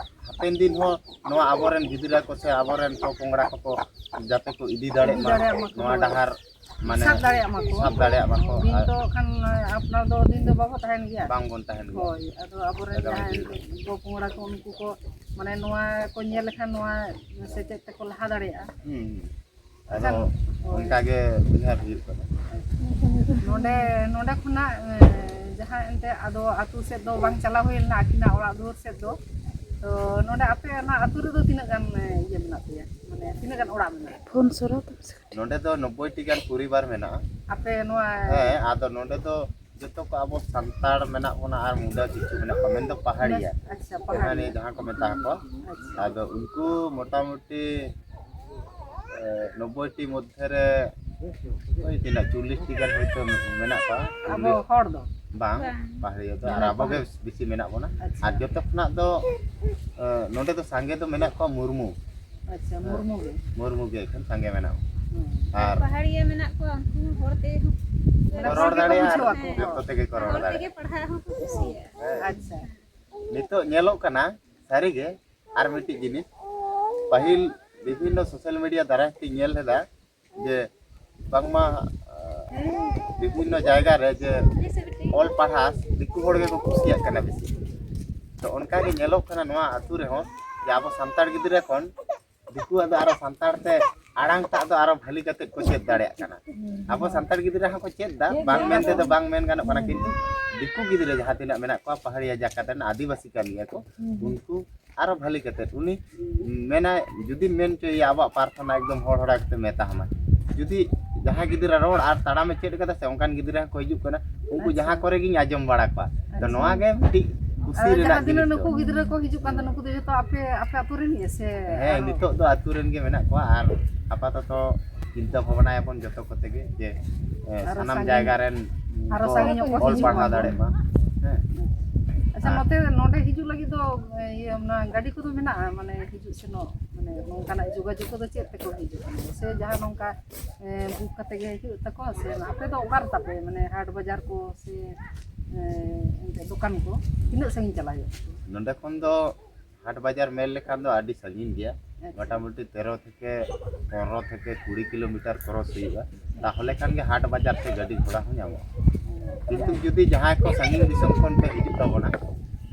ᱦᱟᱯᱮᱱ ᱫᱤᱱ ᱦᱚᱸ ᱱᱚᱣᱟ ᱟᱵᱚᱨᱮᱱ ᱜᱤᱫᱽᱨᱟᱹ ᱠᱚ ᱥᱮ ᱟᱵᱚᱨᱮᱱ ᱯᱚ-ᱯᱚᱝᱲᱟ ᱠᱚᱠᱚ ᱡᱟᱛᱮ ᱠᱚ ᱤᱫᱤ ᱫᱟᱲᱮᱭᱟᱜ ᱤᱫᱤ ᱢᱟ, ᱫᱟᱲᱮᱭᱟᱜ ᱢᱟᱠᱚ, ᱱᱚᱣᱟ ᱦᱳᱭ᱾ ᱰᱟᱦᱟᱨ, ᱢᱟᱱᱮ, ᱥᱟᱵ ᱫᱟᱲᱮᱭᱟᱜ ᱢᱟᱠᱚ᱾ ᱥᱟᱵ ᱫᱟᱲᱮᱭᱟᱜ ᱢᱟᱠᱚ᱾ ᱫᱤᱱ ᱟᱨ ᱫᱚ ᱠᱷᱟᱱ ᱟᱯᱱᱟᱨ ᱫᱚ ᱫᱤᱱ ᱫᱚ ᱵᱟᱵᱚ ᱛᱟᱦᱮᱱ ᱜᱮᱭᱟ᱾ ᱵᱟᱝᱵᱚᱱ ᱛᱟᱦᱮᱱ ᱜᱮᱭᱟ᱾ ᱦᱳᱭ, ᱟᱫᱚ ᱟᱵᱚᱨᱮᱱ ᱮᱠᱫᱚᱢ ᱡᱟᱦᱟᱸᱭ ᱤᱫᱤ᱾ ᱯᱚ-ᱯᱚᱝᱲᱟ ᱠᱚ, ᱩᱱᱠᱩ ᱠᱚ, ᱢᱟᱱᱮ, ᱱᱚᱣᱟ ᱠᱚ ᱧᱮᱞ ᱞᱮᱠᱷᱟᱱ ᱱᱚᱣᱟ ᱥᱮᱪᱮᱫ ᱛᱮᱠᱚ ᱞᱟᱦᱟ ᱫᱟᱲᱮᱭᱟᱜᱼᱟ᱾ ᱦᱩᱸ, ᱦᱩᱸ᱾ ᱟᱫᱚ ᱟᱪᱪᱷᱟ, ᱦᱳᱭ᱾ ᱚᱱᱠᱟ ᱜᱮ ᱩᱭᱦᱟᱹᱨ ᱦᱩᱭᱩᱜ ᱠᱟᱱᱟ᱾ ᱱᱚᱰᱮ, ᱱᱚᱰᱮ ᱠᱷᱚᱱᱟᱜ, ᱮ, ᱡᱟᱦᱟᱸ ᱮᱱᱛᱮ ᱟᱫᱚ ᱟᱹᱛᱩ ᱥᱮᱫ ᱫᱚ ᱵᱟᱝ ᱪᱟᱞᱟᱣ ᱦᱩᱭ ᱞᱮᱱᱟ, ᱟᱹᱠᱤᱱᱟᱜ ᱚᱲᱟᱜ ᱫᱩᱣᱟᱹᱨ ᱥᱮᱫ ᱫᱚ᱾ ᱛᱚ ᱱᱚᱰᱮ ᱟᱯᱮ ᱚᱱᱟ ᱟᱹᱛᱩ ᱨᱮᱫᱚ ᱛᱤᱱᱟᱹᱜ ᱜᱟᱱ, ᱮ, ᱤᱭᱟᱹ ᱢᱮᱱᱟᱜ ᱯᱮᱭᱟ? ᱢᱟᱱᱮ ᱛᱤᱱᱟᱹᱜ ᱜᱟᱱ ᱚᱲᱟᱜ ᱢᱮᱱᱟᱜᱼᱟ? ᱯᱷᱳᱱ ᱥᱚᱨᱟ ᱛᱟᱢ ᱥᱮ ᱠᱟᱹᱴᱤᱡ᱾ ᱱᱚᱰᱮ ᱫᱚ ᱱᱚᱵᱵᱳᱭ ᱴᱤ ᱜᱟᱱ ᱯᱚᱨᱤᱵᱟᱨ ᱢᱮᱱᱟᱜᱼᱟ᱾ ᱟᱯᱮ ᱱᱚᱣᱟ ᱦᱮᱸ, ᱟᱫᱚ ᱱᱚᱰᱮ ᱫᱚ ᱡᱚᱛᱚ ᱠᱚ ᱟᱵᱚ ᱥᱟᱱᱛᱟᱲ ᱢᱮᱱᱟᱜ ᱵᱚᱱᱟ ᱟᱨ ᱢᱩᱰᱟᱹ ᱠᱤᱪᱷᱩ ᱢᱮᱱᱟᱜ ᱠᱚᱣᱟ, ᱢᱮᱱᱫᱚ ᱯᱟᱦᱟᱲᱤᱭᱟ᱾ ᱟᱪᱪᱷᱟ, ᱡᱟᱦᱟᱸ ᱯᱟᱦᱟᱲᱤᱭᱟ᱾ ᱱᱤᱭᱟᱹ ᱡᱟᱦᱟᱸ ᱠᱚ ᱢᱮᱛᱟ ᱠᱚᱣᱟ᱾ ᱟᱪᱪᱷᱟ᱾ ᱟᱫᱚ ᱩᱱᱠᱩ ᱢᱚᱴᱟᱢᱩᱴᱤ, ᱮ, ᱱᱚᱵᱵᱳᱭ ᱴᱤ ᱢᱚᱫᱽᱫᱷᱮ ᱨᱮ ᱳᱭ ᱛᱤᱱᱟᱹᱜ ᱪᱚᱞᱞᱤᱥ ᱴᱤ ᱜᱟᱱ ᱦᱚᱭᱛᱳ ᱢᱮᱱᱟᱜ ᱠᱚᱣᱟ᱾ ᱟᱵᱚ ᱪᱚᱞᱞᱤᱥ ᱦᱚᱲ ᱫᱚ? ᱵᱟᱝ, ᱵᱟᱝ᱾ ᱯᱟᱦᱟᱲᱤᱭᱟ ᱫᱚ᱾ ᱢᱟᱱᱮ ᱟᱨ ᱟᱵᱚ ᱜᱮ ᱯᱟᱦᱟᱲ᱾ ᱵᱮᱥᱤ ᱢᱮᱱᱟᱜ ᱵᱚᱱᱟ᱾ ᱟᱪᱪᱷᱟ᱾ ᱟᱨ ᱡᱚᱛᱚ ᱠᱷᱚᱱᱟᱜ ᱫᱚ, ᱮ, ᱱᱚᱰᱮ ᱫᱚ ᱥᱟᱸᱜᱮ ᱫᱚ ᱢᱮᱱᱟᱜ ᱠᱚᱣᱟ ᱢᱩᱨᱢᱩ᱾ ᱟᱪᱪᱷᱟ, ᱦᱮᱸ᱾ ᱢᱩᱨᱢᱩ ᱜᱮ᱾ ᱢᱩᱨᱢᱩ ᱜᱮ ᱮᱠᱷᱮᱱ ᱥᱟᱸᱜᱮ ᱢᱮᱱᱟᱜ ᱠᱚᱣᱟ᱾ ᱦᱩᱸ᱾ ᱟᱨ ᱯᱟᱦᱟᱲᱤᱭᱟᱹ ᱢᱮᱱᱟᱜ ᱠᱚᱣᱟ, ᱩᱱᱠᱩ ᱦᱚᱲ ᱛᱮ ᱦᱚᱸ ᱠᱚ ᱨᱚᱲ ᱦᱚᱲ ᱜᱮᱠᱚ ᱫᱟᱲᱮᱭᱟᱜᱼᱟ, ᱵᱩᱡᱷᱟᱹᱣ ᱟᱠᱚ᱾ ᱡᱚᱛᱚ ᱛᱮᱜᱮ ᱠᱚ ᱨᱚᱲ ᱦᱚᱲ ᱛᱮᱜᱮ ᱫᱟᱲᱮᱭᱟᱜᱼᱟ᱾ ᱯᱟᱲᱦᱟᱜ ᱦᱚᱸᱠᱚ ᱠᱩᱥᱤᱭᱟᱜᱼᱟ᱾ ᱦᱮᱸ᱾ ᱟᱪᱪᱷᱟ᱾ ᱱᱤᱛᱚᱜ ᱧᱮᱞᱚᱜ ᱠᱟᱱᱟ ᱥᱟᱹᱨᱤᱜᱮ, ᱟᱨ ᱢᱤᱫᱴᱤᱡ ᱡᱤᱱᱤᱥ, ᱯᱟᱹᱦᱤᱞ ᱵᱤᱵᱷᱤᱱᱱᱚ ᱥᱳᱥᱟᱞ ᱢᱤᱰᱤᱭᱟ ᱫᱟᱨᱟᱭ ᱛᱮᱧ ᱧᱮᱞ ᱞᱮᱫᱟ ᱡᱮ ᱵᱟᱝᱢᱟ, ᱟᱸ, ᱵᱤᱵᱷᱤᱱᱱᱚ ᱡᱟᱭᱜᱟ ᱨᱮ ᱡᱮ ᱚᱞ ᱯᱟᱲᱦᱟᱜ ᱫᱤᱠᱩ ᱦᱚᱲ ᱜᱮᱠᱚ ᱠᱩᱥᱤᱭᱟᱜ ᱠᱟᱱᱟ ᱵᱮᱥᱤ᱾ ᱛᱚ ᱚᱱᱠᱟ ᱜᱮ ᱧᱮᱞᱚᱜ ᱠᱟᱱᱟ ᱱᱚᱣᱟ ᱟᱹᱛᱩ ᱨᱮᱦᱚᱸ ᱡᱮ ᱟᱵᱚ ᱥᱟᱱᱛᱟᱲ ᱜᱤᱫᱽᱨᱟᱹ ᱠᱷᱚᱱ ᱫᱤᱠᱩᱣᱟᱜ ᱫᱚ ᱟᱨᱚ ᱥᱟᱱᱛᱟᱲ ᱛᱮ ᱟᱲᱟᱝ ᱴᱟᱜ ᱫᱚ ᱟᱨᱚ ᱵᱷᱟᱹᱞᱤ ᱠᱟᱛᱮ ᱠᱚ ᱪᱮᱫ ᱫᱟᱲᱮᱭᱟᱜ ᱠᱟᱱᱟ᱾ ᱟᱵᱚ ᱥᱟᱱᱛᱟᱲ ᱜᱤᱫᱽᱨᱟᱹ ᱦᱚᱸᱠᱚ ᱪᱮᱫ ᱫᱟ, ᱵᱟᱝ ᱢᱮᱱ ᱛᱮᱫᱚ ᱵᱟᱝ ᱢᱮᱱ ᱜᱟᱱᱚᱜ ᱠᱟᱱᱟ, ᱠᱤᱱᱛᱩ ᱫᱤᱠᱩ ᱜᱤᱫᱽᱨᱟᱹ ᱡᱟᱦᱟᱸ ᱛᱤᱱᱟᱹᱜ ᱢᱮᱱᱟᱜ ᱠᱚᱣᱟ ᱯᱟᱦᱟᱲᱤᱭᱟ ᱡᱟᱠᱟᱛ ᱨᱮᱱ ᱟᱹᱫᱤᱵᱟᱹᱥᱤ ᱠᱟᱱ ᱜᱮᱭᱟ ᱠᱚ, ᱩᱱᱠᱩ ᱟᱨᱚ ᱵᱷᱟᱹᱞᱤ ᱠᱟᱛᱮᱫ ᱩᱱᱤ ᱢᱮᱱᱟᱭ, ᱡᱩᱫᱤ ᱢᱮᱱ ᱦᱚᱪᱚᱭᱮᱭᱟ ᱟᱵᱚᱣᱟᱜ ᱯᱨᱟᱨᱛᱷᱚᱱᱟ ᱮᱠᱫᱚᱢ ᱦᱚᱲ ᱦᱚᱲᱟ ᱠᱟᱛᱮ ᱢᱮᱛᱟ ᱦᱟᱢᱟ᱾ ᱡᱩᱫᱤ ᱡᱟᱦᱟᱸ ᱜᱤᱫᱽᱨᱟᱹ ᱨᱚᱲ ᱟᱨ ᱛᱟᱲᱟᱢᱮ ᱪᱮᱫ ᱠᱟᱫᱟ ᱥᱮ, ᱚᱱᱠᱟᱱ ᱜᱤᱫᱽᱨᱟᱹ ᱦᱚᱸᱠᱚ ᱦᱤᱡᱩᱜ ᱠᱟᱱᱟ, ᱩᱱᱠᱩ ᱟᱪᱪᱷᱟ᱾ ᱡᱟᱦᱟᱸ ᱠᱚᱨᱮ ᱜᱤᱧ ᱟᱸᱡᱚᱢ ᱵᱟᱲᱟ ᱠᱚᱣᱟ᱾ ᱛᱚ ᱟᱪᱪᱷᱟ᱾ ᱱᱚᱣᱟ ᱜᱮ ᱢᱤᱫᱴᱤᱡ ᱠᱩᱥᱤ ᱟᱫᱚ ᱨᱮᱱᱟᱜ ᱡᱟᱦᱟᱸ ᱛᱤᱱᱟᱹᱜ ᱡᱤᱱᱤᱥ ᱫᱚ᱾ ᱱᱩᱠᱩ ᱜᱤᱫᱽᱨᱟᱹ ᱠᱚ ᱦᱤᱡᱩᱜ ᱠᱟᱱ ᱫᱚ, ᱱᱩᱠᱩ ᱫᱚ ᱡᱚᱛᱚ ᱟᱯᱮ, ᱟᱯᱮ ᱟᱹᱛᱩ ᱨᱮᱱ ᱜᱮ ᱥᱮ ᱦᱮᱸ, ᱟᱨᱦᱚᱸ? ᱱᱤᱛᱚᱜ ᱫᱚ ᱟᱹᱛᱩ ᱨᱮᱱ ᱜᱮ ᱢᱮᱱᱟᱜ ᱠᱚᱣᱟ ᱟᱨ ᱟᱯᱟᱛᱚᱛᱚ ᱪᱤᱱᱛᱟ ᱵᱷᱟᱵᱽᱱᱟᱭᱟᱵᱚᱱ ᱡᱚᱛᱚ ᱠᱚᱛᱮ ᱜᱮ ᱡᱮ, ᱮ, ᱟᱨᱚ ᱥᱟᱱᱟᱢ ᱥᱟᱺᱜᱤᱧ, ᱡᱟᱭᱜᱟ ᱨᱮᱱ ᱟᱨᱚ ᱠᱚ ᱥᱟᱺᱜᱤᱧ ᱧᱚᱜ ᱠᱚ ᱚᱞ ᱦᱤᱡᱩᱜ ᱯᱟᱲᱦᱟᱣ ᱢᱟ᱾ ᱫᱟᱲᱮᱭᱟᱜ ᱢᱟ᱾ ᱦᱮᱸ᱾ ᱟᱪᱪᱷᱟ, ᱟᱨ ᱱᱚᱛᱮ, ᱱᱚᱰᱮ ᱦᱤᱡᱩᱜ ᱞᱟᱹᱜᱤᱫ ᱫᱚ, ᱮ, ᱤᱭᱟᱹ, ᱚᱱᱟ ᱜᱟᱹᱰᱤ ᱠᱚᱫᱚ ᱢᱮᱱᱟᱜᱼᱟ, ᱢᱟᱱᱮ ᱦᱤᱡᱩᱜ ᱥᱮᱱᱚᱜ, ᱢᱟᱱᱮ ᱱᱚᱝᱠᱟᱱᱟᱜ ᱡᱳᱜᱟᱡᱳᱜᱽ ᱠᱚᱫᱚ ᱪᱮᱫ ᱛᱮᱠᱚ ᱦᱤᱡᱩᱜᱼᱟ? ᱥᱮ ᱡᱟᱦᱟᱸ ᱱᱚᱝᱠᱟ, ᱮ, ᱵᱩᱠ ᱠᱟᱛᱮ ᱜᱮ ᱦᱤᱡᱩᱜ ᱛᱟᱠᱚ, ᱥᱮ ᱟᱯᱮ ᱫᱚ ᱚᱠᱟ ᱨᱮ ᱛᱟᱯᱮ, ᱢᱟᱱᱮ ᱦᱟᱴ ᱵᱟᱡᱟᱨ ᱠᱚ ᱥᱮ, ᱮ, ᱮᱱᱛᱮ ᱫᱚᱠᱟᱱ ᱠᱚ ᱛᱤᱱᱟᱹᱜ ᱥᱟᱺᱜᱤᱧ ᱪᱟᱞᱟᱜ ᱦᱩᱭᱩᱜᱼᱟ? ᱱᱚᱰᱮ ᱠᱷᱚᱱ ᱫᱚ ᱦᱟᱴ ᱵᱟᱡᱟᱨ ᱢᱮᱱ ᱞᱮᱠᱷᱟᱱ ᱫᱚ ᱟᱹᱰᱤ ᱥᱟᱺᱜᱤᱧ ᱜᱮᱭᱟ, ᱟᱪᱪᱷᱟ᱾ ᱢᱚᱴᱟᱢᱩᱴᱤ ᱛᱮᱨᱚ ᱛᱷᱮᱠᱮ ᱯᱚᱱᱨᱚ ᱛᱷᱮᱠᱮ ᱠᱩᱲᱤ ᱠᱤᱞᱳᱢᱤᱴᱟᱨ ᱠᱨᱚᱥ ᱦᱩᱭᱩᱜᱼᱟ, ᱛᱟᱦᱚᱞᱮ ᱠᱷᱟᱱ ᱜᱮ ᱦᱟᱴ ᱵᱟᱡᱟᱨ ᱛᱮ ᱜᱟᱹᱰᱤ ᱜᱷᱚᱲᱟ ᱦᱚᱸ ᱧᱟᱢᱚᱜᱼᱟ᱾ ᱠᱤᱱᱛᱩ ᱡᱩᱫᱤ ᱡᱟᱦᱟᱸᱭ ᱠᱚ ᱥᱟᱺᱜᱤᱧ ᱫᱤᱥᱚᱢ ᱠᱷᱚᱱ ᱯᱮ ᱦᱤᱡᱩᱜ ᱛᱟᱵᱚᱱᱟ,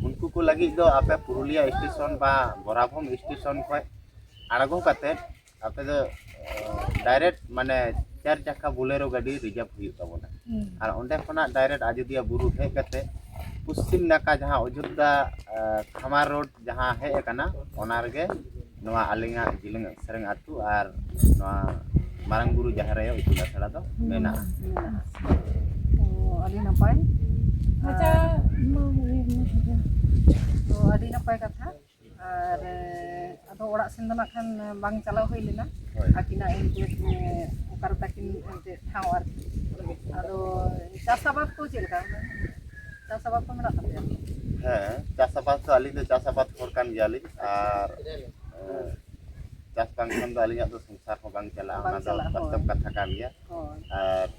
ᱩᱱᱠᱩ ᱠᱚ ᱞᱟᱹᱜᱤᱫ ᱫᱚ ᱟᱯᱮ ᱯᱩᱨᱩᱞᱤᱭᱟ ᱥᱴᱮᱥᱚᱱ ᱵᱟ ᱵᱚᱨᱟᱵᱷᱚᱢ ᱥᱴᱮᱥᱚᱱ ᱠᱷᱚᱱ ᱟᱬᱜᱚ ᱠᱟᱛᱮ ᱟᱯᱮ ᱫᱚ, ᱮ, ᱰᱟᱭᱨᱮᱠᱴ ᱢᱟᱱᱮ ᱪᱟᱨ ᱪᱟᱠᱟ ᱵᱳᱞᱮᱨᱳ ᱜᱟᱹᱰᱤ ᱨᱤᱡᱟᱨᱵᱷ ᱦᱩᱭᱩᱜ ᱛᱟᱵᱚᱱᱟ᱾ ᱦᱩᱸ᱾ ᱟᱨ ᱚᱸᱰᱮ ᱠᱷᱚᱱᱟᱜ ᱰᱟᱭᱨᱮᱠᱴ ᱟᱡᱚᱫᱤᱭᱟᱹ ᱵᱩᱨᱩ ᱦᱮᱡ ᱠᱟᱛᱮ ᱯᱚᱥᱪᱤᱢ ᱱᱟᱠᱷᱟ ᱡᱟᱦᱟᱸ ᱚᱡᱳᱫᱽᱫᱷᱟ, ᱮ, ᱠᱷᱟᱢᱟᱨ ᱨᱳᱰ ᱡᱟᱦᱟᱸ ᱦᱮᱡ ᱟᱠᱟᱱᱟ, ᱚᱱᱟ ᱨᱮᱜᱮ ᱱᱚᱣᱟ ᱟᱹᱞᱤᱧᱟᱜ ᱡᱤᱞᱤᱧ ᱥᱮᱨᱮᱧ ᱟᱹᱛᱩ ᱟᱨ ᱱᱚᱣᱟ ᱢᱟᱨᱟᱝ ᱵᱩᱨᱩ ᱡᱟᱦᱮᱨ ᱟᱭᱳ ᱤᱛᱩᱱ ᱟᱥᱲᱟ ᱫᱚ ᱢᱮᱱᱟᱜᱼᱟ᱾ ᱢᱮᱱᱟᱜᱼᱟ᱾ ᱚ, ᱟᱹᱰᱤ ᱱᱟᱯᱟᱭ᱾ ᱟᱪᱪᱷᱟ, ᱟᱨ ᱢᱟ, ᱢᱟ, ᱢᱟ, ᱢᱟ᱾ ᱛᱚ, ᱟᱹᱰᱤ ᱱᱟᱯᱟᱭ ᱠᱟᱛᱷᱟ᱾ ᱟᱨ, ᱮ, ᱟᱫᱚ ᱚᱲᱟᱜ ᱥᱮᱱ ᱫᱚ ᱱᱟᱜ ᱠᱷᱟᱱ ᱵᱟᱝ ᱪᱟᱞᱟᱣ ᱦᱩᱭ ᱞᱮᱱᱟ᱾ ᱦᱳᱭ᱾ ᱟᱹᱠᱤᱱᱟᱜ ᱮᱱᱛᱮᱫ, ᱮ, ᱚᱠᱟᱨᱮ ᱛᱟᱹᱠᱤᱱ ᱮᱱᱛᱮᱫ ᱴᱷᱟᱶ ᱟᱨᱠᱤ᱾ ᱟᱫᱚ ᱪᱟᱥ ᱟᱵᱟᱫ ᱠᱚ ᱪᱮᱫ ᱞᱮᱠᱟ? ᱪᱟᱥ ᱟᱵᱟᱫ ᱠᱚ ᱢᱮᱱᱟᱜ ᱛᱟᱯᱮᱭᱟ? ᱦᱮᱸ, ᱪᱟᱥ ᱟᱵᱟᱫ ᱫᱚ ᱟᱹᱞᱤᱧ ᱫᱚ ᱪᱟᱥ ᱟᱵᱟᱫ ᱦᱚᱲ ᱠᱟᱱ ᱜᱮᱭᱟᱞᱤᱧ᱾ ᱟᱨ, ᱮ, ᱪᱟᱥ ᱵᱟᱝᱠᱷᱟᱱ ᱫᱚ ᱟᱹᱞᱤᱧᱟᱜ ᱫᱚ ᱥᱚᱝᱥᱟᱨ ᱦᱚᱸ ᱵᱟᱝ ᱪᱟᱞᱟᱜᱼᱟ, ᱵᱟᱝ ᱚᱱᱟ ᱫᱚ ᱪᱟᱞᱟᱜᱼᱟ, ᱵᱟᱥᱛᱚᱵ ᱦᱳᱭ᱾ ᱠᱟᱛᱷᱟ ᱠᱟᱱ ᱜᱮᱭᱟ᱾ ᱦᱳᱭ᱾ ᱟᱨ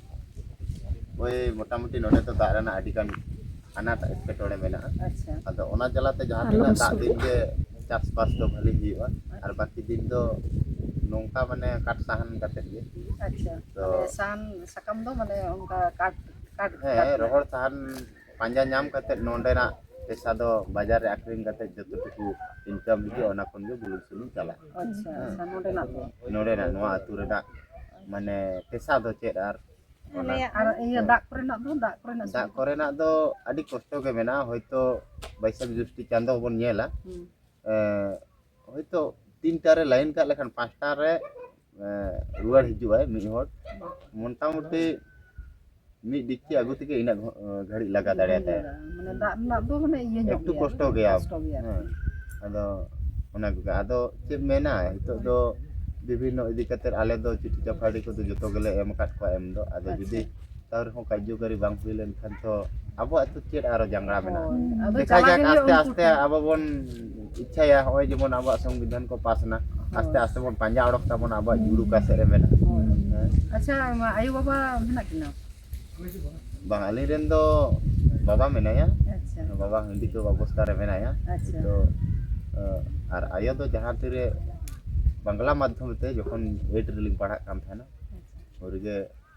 ᱳᱭ ᱢᱚᱴᱟᱢᱩᱴᱤ ᱱᱚᱰᱮ ᱫᱚ ᱫᱟᱜ ᱨᱮᱱᱟᱜ ᱟᱹᱰᱤ ᱜᱟᱱ ᱟᱱᱟᱴ ᱮᱴᱠᱮᱴᱚᱬᱮ ᱢᱮᱱᱟᱜᱼᱟ᱾ ᱟᱪᱪᱷᱟ᱾ ᱟᱫᱚ ᱚᱱᱟ ᱡᱟᱞᱟᱛᱮ ᱡᱟᱦᱟᱸ ᱟᱞᱚᱢ ᱛᱤᱱᱟᱹᱜ ᱫᱟᱜ ᱥᱩᱨᱩᱜᱼᱟ᱾ ᱫᱤᱱ ᱜᱮ ᱪᱟᱥᱵᱟᱥ ᱫᱚ ᱵᱷᱟᱹᱞᱤ ᱦᱩᱭᱩᱜᱼᱟ, ᱟᱨ ᱵᱟᱹᱠᱤ ᱫᱤᱱ ᱫᱚ ᱱᱚᱝᱠᱟ ᱢᱟᱱᱮ ᱠᱟᱴ ᱥᱟᱦᱟᱱ ᱠᱟᱛᱮᱫ ᱜᱮ᱾ ᱟᱪᱪᱷᱟ, ᱛᱚ ᱢᱟᱱᱮ ᱥᱟᱦᱟᱱ ᱥᱟᱠᱟᱢ ᱫᱚ ᱢᱟᱱᱮ ᱚᱱᱠᱟ ᱠᱟᱴ, ᱠᱟᱴ, ᱦᱮᱸ, ᱠᱟᱴ ᱨᱮᱱᱟᱜ᱾ ᱨᱚᱦᱚᱲ ᱥᱟᱦᱟᱱ ᱯᱟᱸᱡᱟ ᱧᱟᱢ ᱠᱟᱛᱮᱫ ᱱᱚᱰᱮᱱᱟᱜ ᱯᱮᱥᱟ ᱫᱚ ᱵᱟᱡᱟᱨ ᱨᱮ ᱟᱠᱷᱨᱤᱧ ᱠᱟᱛᱮᱫ ᱡᱚᱛᱚ ᱴᱩᱠᱩ ᱤᱱᱠᱟᱢ ᱦᱤᱡᱩᱜᱼᱟ, ᱚᱱᱟ ᱠᱷᱚᱱ ᱜᱮ ᱵᱩᱞᱩᱝ ᱥᱩᱱᱩᱢ ᱪᱟᱞᱟᱜᱼᱟ᱾ ᱟᱪᱪᱷᱟ, ᱦᱮᱸ᱾ ᱟᱪᱪᱷᱟ, ᱱᱚᱰᱮᱱᱟᱜ ᱫᱚ? ᱱᱚᱰᱮᱱᱟᱜ ᱱᱚᱣᱟ ᱟᱹᱛᱩ ᱨᱮᱱᱟᱜ ᱢᱟᱱᱮ ᱯᱮᱥᱟ ᱫᱚ ᱪᱮᱫ ᱟᱨ ᱚᱱᱟ ᱟᱞᱮᱭᱟᱜ ᱟᱨ ᱫᱚ᱾ ᱤᱭᱟᱹ ᱦᱮᱸ᱾ ᱫᱟᱜ ᱠᱚᱨᱮᱱᱟᱜ ᱫᱚ, ᱫᱟᱜ ᱠᱚᱨᱮᱱᱟᱜ ᱫᱟᱜ ᱥᱩᱵᱤᱫᱷᱟ? ᱠᱚᱨᱮᱱᱟᱜ ᱫᱚ ᱟᱹᱰᱤ ᱠᱚᱥᱴᱚ ᱜᱮ ᱢᱮᱱᱟᱜᱼᱟ᱾ ᱦᱚᱭᱛᱳ ᱵᱟᱹᱭᱥᱟᱹᱠᱷ ᱡᱩᱥᱴᱤ ᱪᱟᱸᱫᱚ ᱵᱚᱱ ᱧᱮᱞᱟ, ᱦᱩᱸ᱾ ᱮᱸ, ᱦᱚᱭᱛᱳ ᱛᱤᱱᱴᱟ ᱨᱮ ᱞᱟᱭᱤᱱ ᱠᱟᱜ ᱞᱮᱠᱷᱟᱱ ᱯᱟᱸᱪᱴᱟ ᱨᱮ, ᱮᱸ, ᱨᱩᱣᱟᱹᱲ ᱦᱤᱡᱩᱜᱼᱟᱭ ᱢᱤᱫ ᱦᱚᱲ᱾ ᱢᱚᱴᱟᱢᱩᱴᱤ ᱢᱤᱫ ᱰᱤᱠᱪᱤ ᱟᱹᱜᱩ ᱛᱮᱜᱮ ᱤᱱᱟᱹᱜ ᱜᱷᱚ-, ᱜᱷᱟᱹᱲᱤᱡ ᱞᱟᱜᱟ ᱫᱟᱲᱮᱭᱟᱛᱟᱭᱟ᱾ ᱢᱟᱱᱮ ᱫᱟᱜ ᱨᱮᱱᱟᱜ ᱫᱚ ᱢᱟᱱᱮ ᱤᱭᱟᱹ ᱧᱚᱜ ᱮᱠᱴᱩ ᱜᱮᱭᱟ, ᱠᱚᱥᱴᱚ ᱜᱮᱭᱟ᱾ ᱠᱚᱥᱴᱚ ᱜᱮᱭᱟ᱾ ᱦᱮᱸ᱾ ᱟᱫᱚ ᱚᱱᱟ ᱠᱚᱜᱮ᱾ ᱟᱫᱚ ᱪᱮᱫ ᱢᱮᱱᱟ, ᱱᱤᱛᱚᱜ ᱫᱚ ᱵᱤᱵᱷᱤᱱᱱᱚ ᱤᱫᱤ ᱠᱟᱛᱮ ᱟᱞᱮ ᱫᱚ ᱪᱤᱴᱷᱤ ᱪᱟᱯᱷᱟᱲᱤ ᱠᱚᱫᱚ ᱡᱚᱛᱚ ᱜᱮᱞᱮ ᱮᱢ ᱟᱠᱟᱫ ᱠᱚᱣᱟ ᱮᱢ ᱫᱚ᱾ ᱟᱫᱚ ᱟᱪᱪᱷᱟ᱾ ᱡᱩᱫᱤ ᱛᱟᱣ ᱨᱮᱦᱚᱸ ᱠᱟᱨᱡᱚᱠᱟᱨᱤ ᱵᱟᱝ ᱦᱩᱭ ᱞᱮᱱᱠᱷᱟᱱ ᱛᱚ ᱟᱵᱚᱣᱟᱜ ᱛᱚ ᱪᱮᱫ ᱟᱨᱚ ᱡᱟᱸᱜᱲᱟ ᱢᱮᱱᱟᱜᱼᱟ? ᱦᱳᱭ᱾ ᱟᱫᱚ ᱫᱮᱠᱷᱟ ᱪᱟᱞᱟᱜ ᱡᱟᱠ, ᱜᱮ ᱦᱩᱭᱩᱜᱼᱟ ᱟᱥᱛᱮ ᱩᱱᱠᱩ ᱟᱥᱛᱮ ᱴᱷᱮᱱ᱾ ᱟᱵᱚ ᱵᱚᱱ ᱤᱪᱪᱷᱟᱭᱟ, ᱱᱚᱜᱼᱚᱭ ᱡᱮᱢᱚᱱ ᱟᱵᱚᱣᱟᱜ ᱥᱚᱝᱵᱤᱫᱷᱟᱱ ᱠᱚ ᱯᱟᱥ ᱮᱱᱟ, ᱦᱳᱭ᱾ ᱟᱥᱛᱮ ᱟᱥᱛᱮ ᱵᱚᱱ ᱯᱟᱸᱡᱟ ᱚᱰᱚᱠ ᱛᱟᱵᱚᱱᱟ ᱟᱵᱚᱣᱟᱜ ᱡᱩᱲᱩ ᱚᱠᱟ ᱥᱮᱫ ᱨᱮ ᱢᱮᱱᱟᱜᱼᱟ᱾ ᱦᱳᱭ᱾ ᱦᱮᱸ? ᱟᱪᱪᱷᱟ, ᱟᱭᱳ ᱵᱟᱵᱟ ᱢᱮᱱᱟᱜ ᱠᱤᱱᱟ? ᱵᱟᱝ, ᱟᱹᱞᱤᱧ ᱨᱮᱱ ᱫᱚ ᱵᱟᱵᱟ ᱢᱮᱱᱟᱭᱟ᱾ ᱟᱪᱪᱷᱟ᱾ ᱵᱟᱵᱟ ᱦᱟᱺᱰᱤ ᱠᱚ ᱚᱵᱚᱥᱛᱟ ᱨᱮ ᱢᱮᱱᱟᱭᱟ᱾ ᱟᱪᱪᱷᱟ᱾ ᱛᱚ, ᱟᱨ ᱟᱭᱳ ᱫᱚ ᱡᱟᱦᱟᱸ ᱛᱤᱨᱮ ᱵᱟᱝᱞᱟ ᱢᱟᱫᱽᱫᱷᱚᱢ ᱛᱮ ᱡᱚᱠᱷᱚᱱ ᱮᱭᱤᱴ ᱨᱮᱞᱤᱧ ᱯᱟᱲᱦᱟᱜ ᱠᱟᱱ ᱛᱟᱦᱮᱱᱟ, ᱟᱪᱪᱷᱟ᱾ ᱩᱱ ᱨᱮᱜᱮ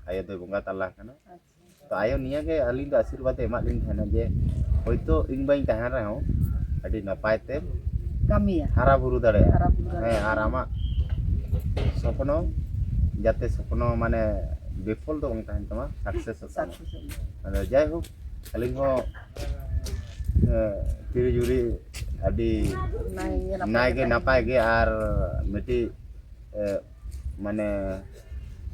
ᱟᱭᱳ ᱫᱚᱭ ᱵᱚᱸᱜᱟ ᱛᱟᱞᱟ ᱟᱠᱟᱱᱟ᱾ ᱟᱪᱪᱷᱟ᱾ ᱛᱚ ᱟᱭᱳ ᱱᱤᱭᱟᱹ ᱜᱮ ᱟᱹᱞᱤᱧ ᱫᱚ ᱟᱥᱤᱨᱵᱟᱫᱽ ᱮ ᱮᱢᱟᱜ ᱞᱤᱧ ᱛᱟᱦᱮᱱᱟ ᱡᱮ ᱦᱚᱭᱛᱳ ᱤᱧ ᱵᱟᱹᱧ ᱛᱟᱦᱮᱱ ᱨᱮᱦᱚᱸ ᱟᱹᱰᱤ ᱱᱟᱯᱟᱭ ᱛᱮ ᱠᱟᱹᱢᱤᱭᱟ᱾ ᱦᱟᱨᱟ ᱵᱩᱨᱩ ᱫᱟᱲᱮᱭᱟᱜᱼᱟ᱾ ᱦᱟᱨᱟ ᱵᱩᱨᱩ ᱫᱟᱲᱮᱭᱟᱜᱼᱟ᱾ ᱦᱮᱸ, ᱟᱨ ᱟᱢᱟᱜ ᱥᱚᱯᱱᱚ ᱡᱟᱛᱮ ᱥᱚᱯᱱᱚ ᱢᱟᱱᱮ ᱵᱤᱯᱷᱚᱞ ᱫᱚ ᱵᱟᱝ ᱛᱟᱦᱮᱱ ᱛᱟᱢᱟ, ᱥᱟᱠᱥᱮᱥᱚᱜ ᱛᱟᱢᱟ᱾ ᱥᱟᱠᱥᱮᱥᱚᱜ ᱢᱟ᱾ ᱟᱫᱚ ᱡᱟᱭᱦᱳᱠ, ᱟᱹᱞᱤᱧ ᱦᱚᱸ, ᱮ, ᱛᱤᱨᱤ ᱡᱩᱨᱤ ᱟᱹᱰᱤ ᱱᱟᱭ ᱜᱮ ᱱᱟᱯᱟᱭ ᱱᱟᱭ ᱜᱮ ᱜᱮ ᱛᱟᱦᱮᱱ ᱱᱟᱯᱟᱭ ᱢᱟ᱾ ᱜᱮ ᱟᱨ ᱢᱤᱫᱴᱤᱡ, ᱮ, ᱢᱟᱱᱮ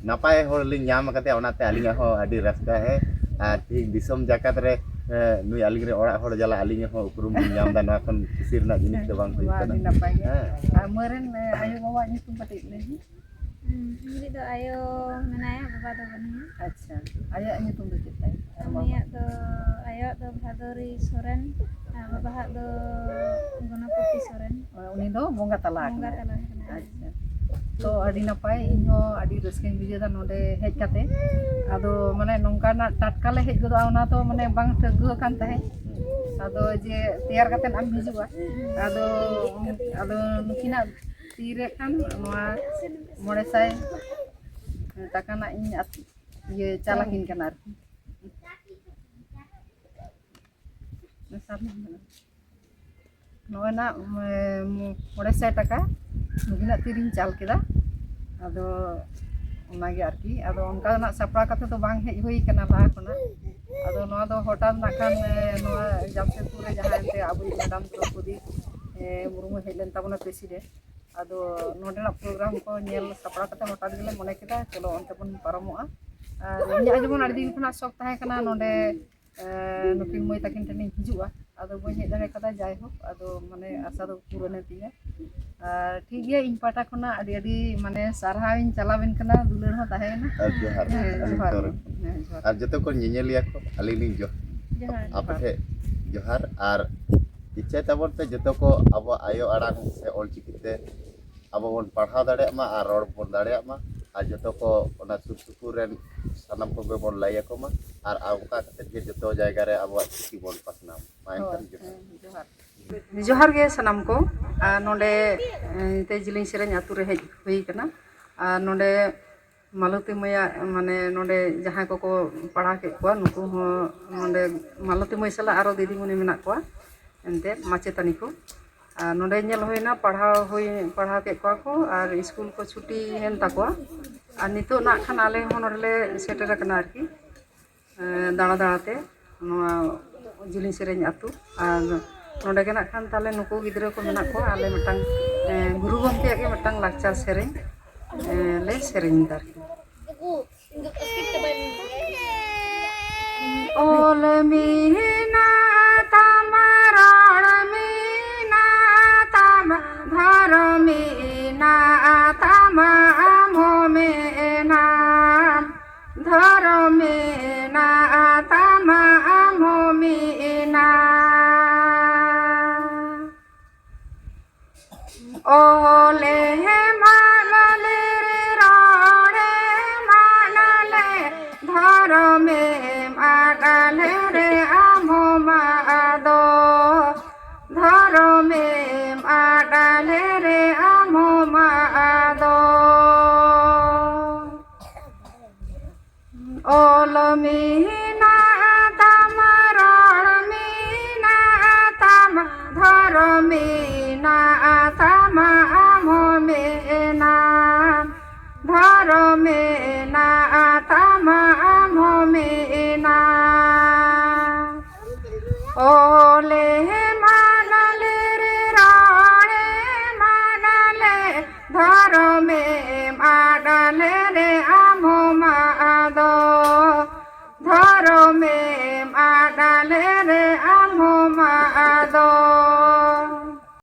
ᱱᱟᱯᱟᱭ ᱦᱚᱲ ᱞᱤᱧ ᱧᱟᱢ ᱟᱠᱟᱫᱮᱭᱟ, ᱚᱱᱟᱛᱮ ᱟᱹᱞᱤᱧᱟᱜ ᱦᱚᱸ ᱟᱹᱰᱤ ᱨᱟᱹᱥᱠᱟᱹ᱾ ᱦᱮᱸ, ᱟᱨ ᱛᱮᱦᱮᱧ ᱫᱤᱥᱚᱢ ᱡᱟᱠᱟᱛ ᱨᱮ, ᱮ, ᱱᱩᱭ ᱟᱹᱞᱤᱧ ᱨᱮᱱ ᱚᱲᱟᱜ ᱦᱚᱲ ᱡᱟᱞᱟ ᱟᱹᱞᱤᱧ ᱦᱚᱸ ᱩᱯᱨᱩᱢ ᱞᱤᱧ ᱧᱟᱢ ᱮᱫᱟ, ᱱᱚᱣᱟ ᱠᱷᱚᱱ ᱠᱩᱥᱤ ᱨᱮᱱᱟᱜ ᱡᱤᱱᱤᱥ ᱫᱚ ᱵᱟᱝ ᱦᱩᱭ ᱵᱟᱝ, ᱠᱟᱱᱟ᱾ ᱟᱹᱰᱤ ᱱᱟᱯᱟᱭ ᱜᱮ᱾ ᱦᱮᱸ᱾ ᱟᱨ ᱢᱟᱹᱭ ᱨᱮᱱ, ᱮ, ᱟᱭᱳ ᱵᱟᱵᱟᱣᱟᱜ ᱧᱩᱛᱩᱢ ᱠᱟᱹᱴᱤᱡ ᱞᱟᱹᱭ ᱢᱮ᱾ ᱦᱩᱸ, ᱤᱧ ᱨᱮᱱ ᱫᱚ ᱟᱭᱳ ᱢᱮᱱᱟᱭᱟ, ᱵᱟᱵᱟ ᱫᱚ ᱵᱟᱹᱱᱩᱭᱟ᱾ ᱟᱪᱪᱷᱟ, ᱟᱭᱳᱣᱟᱜ ᱧᱩᱛᱩᱢ ᱫᱚ ᱪᱮᱫ ᱛᱟᱭ? ᱟᱨ ᱵᱟᱵᱟ? ᱩᱱᱤᱭᱟᱜ ᱫᱚ, ᱟᱭᱳᱣᱟᱜ ᱫᱚ ᱵᱷᱟᱫᱚᱨᱤ ᱥᱚᱨᱮᱱ ᱟᱨ ᱵᱟᱵᱟᱣᱟᱜ ᱫᱚ ᱜᱚᱱᱚᱯᱚᱛᱤ ᱥᱚᱨᱮᱱ᱾ ᱩᱱᱤ ᱫᱚ ᱵᱚᱸᱜᱟ ᱛᱟᱞᱟ ᱵᱚᱸᱜᱟ ᱟᱠᱟᱱᱟᱭ᱾ ᱛᱟᱞᱟ ᱟᱠᱟᱱᱟᱭ᱾ ᱟᱪᱪᱷᱟ᱾ ᱛᱚ, ᱟᱹᱰᱤ ᱱᱟᱯᱟᱭ, ᱤᱧ ᱦᱚᱸ ᱟᱹᱰᱤ ᱨᱟᱹᱥᱠᱟᱹᱧ ᱵᱩᱡᱷᱟᱹᱣ ᱮᱫᱟ ᱱᱚᱰᱮ ᱦᱮᱡ ᱠᱟᱛᱮ᱾ ᱟᱫᱚ ᱢᱟᱱᱮ ᱱᱚᱝᱠᱟᱱᱟᱜ ᱴᱟᱴᱠᱟ ᱞᱮ ᱦᱮᱡ ᱜᱚᱫᱚᱜᱼᱟ, ᱚᱱᱟ ᱛᱚ ᱢᱟᱱᱮ ᱵᱟᱝ ᱴᱷᱟᱹᱣᱠᱟᱹ ᱟᱠᱟᱱ ᱛᱟᱦᱮᱸᱫ᱾ ᱟᱫᱚ ᱡᱮ ᱛᱮᱭᱟᱨ ᱠᱟᱛᱮ ᱟᱢ ᱦᱤᱡᱩᱜᱼᱟ, ᱟᱫᱚ, ᱟᱫᱚ ᱱᱩᱠᱤᱱᱟᱜ ᱛᱤ ᱨᱮ ᱠᱷᱟᱱ ᱱᱚᱣᱟ ᱢᱚᱬᱮ ᱥᱟᱭ ᱴᱟᱠᱟ ᱨᱮᱱᱟᱜ ᱤᱧ ᱟᱛ-, ᱤᱭᱟᱹ ᱪᱟᱞ ᱟᱹᱠᱤᱱ ᱠᱟᱱᱟ ᱟᱨᱠᱤ᱾ ᱱᱚᱜᱼᱚᱭ ᱱᱟᱜ, ᱢᱚᱬᱮ ᱥᱟᱭ ᱴᱟᱠᱟ ᱱᱩᱠᱤᱱᱟᱜ ᱛᱤᱨᱤᱧ ᱪᱟᱞ ᱠᱮᱫᱟ᱾ ᱟᱫᱚ ᱚᱱᱟᱜᱮ ᱟᱨᱠᱤ᱾ ᱟᱫᱚ ᱚᱱᱠᱟᱱᱟᱜ ᱥᱟᱯᱲᱟᱣ ᱠᱟᱛᱮ ᱫᱚ ᱵᱟᱝ ᱦᱮᱡ ᱦᱩᱭ ᱠᱟᱱᱟ ᱞᱟᱦᱟ ᱠᱷᱚᱱᱟᱜ᱾ ᱟᱫᱚ ᱱᱚᱣᱟ ᱫᱚ ᱦᱚᱴᱟᱛ ᱱᱟᱜ ᱠᱷᱟᱱ, ᱮ, ᱱᱚᱣᱟ ᱡᱟᱢᱥᱮᱫᱽᱯᱩᱨ ᱨᱮ ᱡᱟᱦᱟᱸ ᱮᱱᱛᱮ ᱟᱵᱚᱭᱤᱡ ᱢᱮᱰᱟᱢ ᱫᱨᱚᱯᱚᱫᱤ, ᱮ, ᱢᱩᱨᱢᱩ ᱦᱮᱡ ᱞᱮᱱ ᱛᱟᱵᱚᱱᱟ ᱯᱨᱮᱥᱤᱰᱮᱱᱴ᱾ ᱟᱫᱚ ᱱᱚᱰᱮᱱᱟᱜ ᱯᱨᱳᱜᱨᱟᱢ ᱠᱚ ᱧᱮᱞ ᱥᱟᱯᱲᱟᱣ ᱠᱟᱛᱮ ᱦᱚᱴᱟᱛ ᱜᱮᱞᱮ ᱢᱚᱱᱮ ᱠᱮᱫᱟ, ᱪᱚᱞᱚ ᱚᱱᱛᱮ ᱵᱚᱱ ᱯᱟᱨᱚᱢᱚᱜᱼᱟ᱾ ᱟᱨ ᱤᱧᱟᱹᱜ ᱡᱮᱢᱚᱱ ᱟᱹᱰᱤ ᱫᱤᱱ ᱠᱷᱚᱱᱟᱜ ᱥᱚᱠ ᱛᱟᱦᱮᱸ ᱠᱟᱱᱟ ᱱᱚᱰᱮ, ᱮ, ᱱᱩᱠᱤᱱ ᱢᱟᱹᱭ ᱛᱟᱹᱠᱤᱱ ᱴᱷᱮᱱᱤᱧ ᱦᱤᱡᱩᱜᱼᱟ, ᱟᱫᱚ ᱵᱟᱹᱧ ᱦᱮᱡ ᱫᱟᱲᱮ ᱠᱟᱫᱟ᱾ ᱡᱟᱭᱦᱳᱠ, ᱟᱫᱚ ᱢᱟᱱᱮ ᱟᱥᱟ ᱫᱚ ᱯᱩᱨᱟᱹᱱ ᱮᱱ ᱛᱤᱧᱟ᱾ ᱟᱨ ᱴᱷᱤᱠ ᱜᱮᱭᱟ, ᱤᱧ ᱯᱟᱦᱴᱟ ᱠᱷᱚᱱᱟᱜ ᱟᱹᱰᱤ ᱟᱹᱰᱤ ᱢᱟᱱᱮ ᱥᱟᱨᱦᱟᱣ ᱤᱧ ᱪᱟᱞᱟᱵᱮᱱ ᱠᱟᱱᱟ, ᱫᱩᱞᱟᱹᱲ ᱦᱚᱸ ᱛᱟᱦᱮᱸᱭᱮᱱᱟ᱾ ᱟᱨ ᱡᱚᱦᱟᱨ, ᱦᱮᱸ, ᱟᱹᱞᱤᱧ ᱡᱚᱦᱟᱨ᱾ ᱛᱚᱨᱚᱯ ᱦᱮᱸ, ᱡᱚᱦᱟᱨ᱾ ᱟᱨ ᱡᱚᱛᱚ ᱠᱚ ᱧᱮᱧᱮᱞᱤᱭᱟᱹ ᱠᱚ, ᱟᱹᱞᱤᱧ ᱞᱤᱧ ᱡᱚᱦᱟᱨ᱾ ᱡᱚᱦᱟᱨ, ᱟᱯᱮ ᱡᱚᱦᱟᱨ᱾ ᱴᱷᱮᱱ ᱡᱚᱦᱟᱨ᱾ ᱟᱨ ᱤᱪᱪᱷᱟᱹᱭ ᱛᱟᱵᱚᱱ ᱯᱮ ᱡᱚᱛᱚ ᱠᱚ ᱟᱵᱚᱣᱟᱜ ᱟᱭᱳ ᱟᱲᱟᱝ ᱥᱮ ᱚᱞᱪᱤᱠᱤ ᱛᱮ ᱟᱵᱚ ᱵᱚᱱ ᱯᱟᱲᱦᱟᱣ ᱫᱟᱲᱮᱭᱟᱜ ᱢᱟ ᱟᱨ ᱨᱚᱲ ᱵᱚᱱ ᱫᱟᱲᱮᱭᱟᱜ ᱢᱟ᱾ ᱟᱨ ᱡᱚᱛᱚ ᱠᱚ ᱚᱱᱟ ᱥᱩᱨ ᱥᱩᱯᱩᱨ ᱨᱮᱱ ᱥᱟᱱᱟᱢ ᱠᱚᱜᱮ ᱵᱚᱱ ᱞᱟᱹᱭ ᱟᱠᱚ ᱢᱟ᱾ ᱟᱨ ᱚᱱᱠᱟ ᱠᱟᱛᱮᱫ ᱜᱮ ᱡᱚᱛᱚ ᱡᱟᱭᱜᱟ ᱨᱮ ᱟᱵᱚᱣᱟᱜ ᱪᱤᱠᱤ ᱵᱚᱱ ᱯᱟᱥᱱᱟᱣ ᱢᱟ᱾ ᱦᱳᱭ, ᱮᱱᱠᱷᱟᱱ ᱡᱚᱦᱟᱨ᱾ ᱦᱮᱸ, ᱡᱚᱦᱟᱨ᱾ ᱡᱚᱦᱟᱨ ᱜᱮ ᱥᱟᱱᱟᱢ ᱠᱚ᱾ ᱟᱨ ᱱᱚᱰᱮ, ᱮ, ᱛᱮ ᱡᱤᱞᱤᱧ ᱥᱮᱨᱮᱧ ᱟᱛᱳ ᱨᱮ ᱦᱮᱡ ᱦᱩᱭ ᱠᱟᱱᱟ᱾ ᱟᱨ ᱱᱚᱰᱮ ᱢᱟᱞᱚᱛᱤ ᱢᱟᱹᱭᱟᱜ, ᱢᱟᱱᱮ, ᱱᱚᱰᱮ ᱡᱟᱦᱟᱸᱭ ᱠᱚᱠᱚ ᱯᱟᱲᱦᱟᱣ ᱠᱮᱫ ᱠᱚᱣᱟ, ᱱᱩᱠᱩ ᱦᱚᱸ ᱱᱚᱰᱮ ᱢᱟᱞᱚᱛᱤ ᱢᱟᱹᱭ ᱥᱟᱞᱟᱜ ᱟᱨᱚ ᱫᱤᱫᱤᱢᱩᱱᱤ ᱢᱮᱱᱟᱜ ᱠᱚᱣᱟ, ᱮᱱᱛᱮᱫ ᱢᱟᱪᱮᱛᱟᱹᱱᱤ ᱠᱚ᱾ ᱟᱨ ᱱᱚᱰᱮ ᱧᱮᱞ ᱦᱩᱭᱱᱟ, ᱯᱟᱲᱦᱟᱣ ᱦᱩᱭ, ᱯᱟᱲᱦᱟᱣ ᱠᱮᱫ ᱠᱚᱣᱟ ᱠᱚ ᱟᱨ ᱥᱠᱩᱞ ᱠᱚ ᱪᱷᱩᱴᱤᱭᱮᱱ ᱛᱟᱠᱚᱣᱟ᱾ ᱟᱨ ᱱᱤᱛᱚᱜ ᱱᱟᱜ ᱠᱷᱟᱱ ᱟᱞᱮ ᱦᱚᱸ ᱱᱚᱰᱮ ᱞᱮ ᱥᱮᱴᱮᱨ ᱟᱠᱟᱱᱟ ᱟᱨᱠᱤ, ᱮᱸ, ᱫᱟᱬᱟ ᱫᱟᱬᱟᱛᱮ ᱱᱚᱣᱟ ᱡᱤᱞᱤᱧ ᱥᱮᱨᱮᱧ ᱟᱹᱛᱩ᱾ ᱟᱨ ᱱᱚᱰᱮ ᱜᱮ ᱱᱟᱜ ᱠᱷᱟᱱ ᱛᱟᱞᱮ ᱱᱩᱠᱩ ᱜᱤᱫᱽᱨᱟᱹ ᱠᱚ ᱢᱮᱱᱟᱜ ᱠᱚᱣᱟ, ᱟᱞᱮ ᱢᱤᱫᱴᱟᱝ, ᱮᱸ, ᱜᱩᱨᱩ ᱜᱚᱢᱠᱮᱭᱟᱜ ᱜᱮ ᱢᱤᱫᱴᱟᱝ ᱞᱟᱠᱪᱟᱨ ᱥᱮᱨᱮᱧ, ᱮᱸ, ᱞᱮ ᱥᱮᱨᱮᱧ ᱮᱫᱟ ᱟᱨᱠᱤ᱾ ᱚᱞ ᱢᱮᱱᱟᱜ ᱛᱟᱢᱟ, ᱨᱚᱲ ᱢᱮᱱᱟᱜ ᱛᱟᱢᱟ, ᱫᱷᱚᱨᱚᱢ ᱢᱮᱱᱟᱜ ᱛᱟᱢᱟ, ᱟᱢ ᱦᱚᱸ ᱢᱮᱱᱟᱢ᱾ ᱫᱷᱚᱨᱚᱢ ᱢᱮᱱᱟᱜ ᱛᱟᱢᱟ, ᱟᱢ ᱦᱚᱸ ᱢᱮᱱᱟᱢ᱾ ᱚᱞᱮᱢ ᱟᱫ ᱞᱮᱨᱮ, ᱨᱚᱲᱮᱢ ᱟᱫ ᱞᱮ, ᱫᱷᱚᱨᱚᱢᱮᱢ ᱟᱫ ᱞᱮᱨᱮ, ᱟᱢ ᱦᱚᱸᱢ ᱟᱫᱚᱜ᱾ ᱫᱷᱚᱨᱚᱢᱮᱢ ᱟᱫ ᱞᱮᱨᱮ, ᱟᱢ ᱦᱚᱸᱢ ᱟᱫᱚᱜ᱾ ᱚᱞ ᱢᱮᱱᱟᱜ ᱛᱟᱢᱟ, ᱨᱚᱲ ᱢᱮᱱᱟᱜ ᱛᱟᱢᱟ, ᱫᱷᱚᱨᱚᱢ ᱢᱮᱱᱟᱜ ᱛᱟᱢᱟ᱾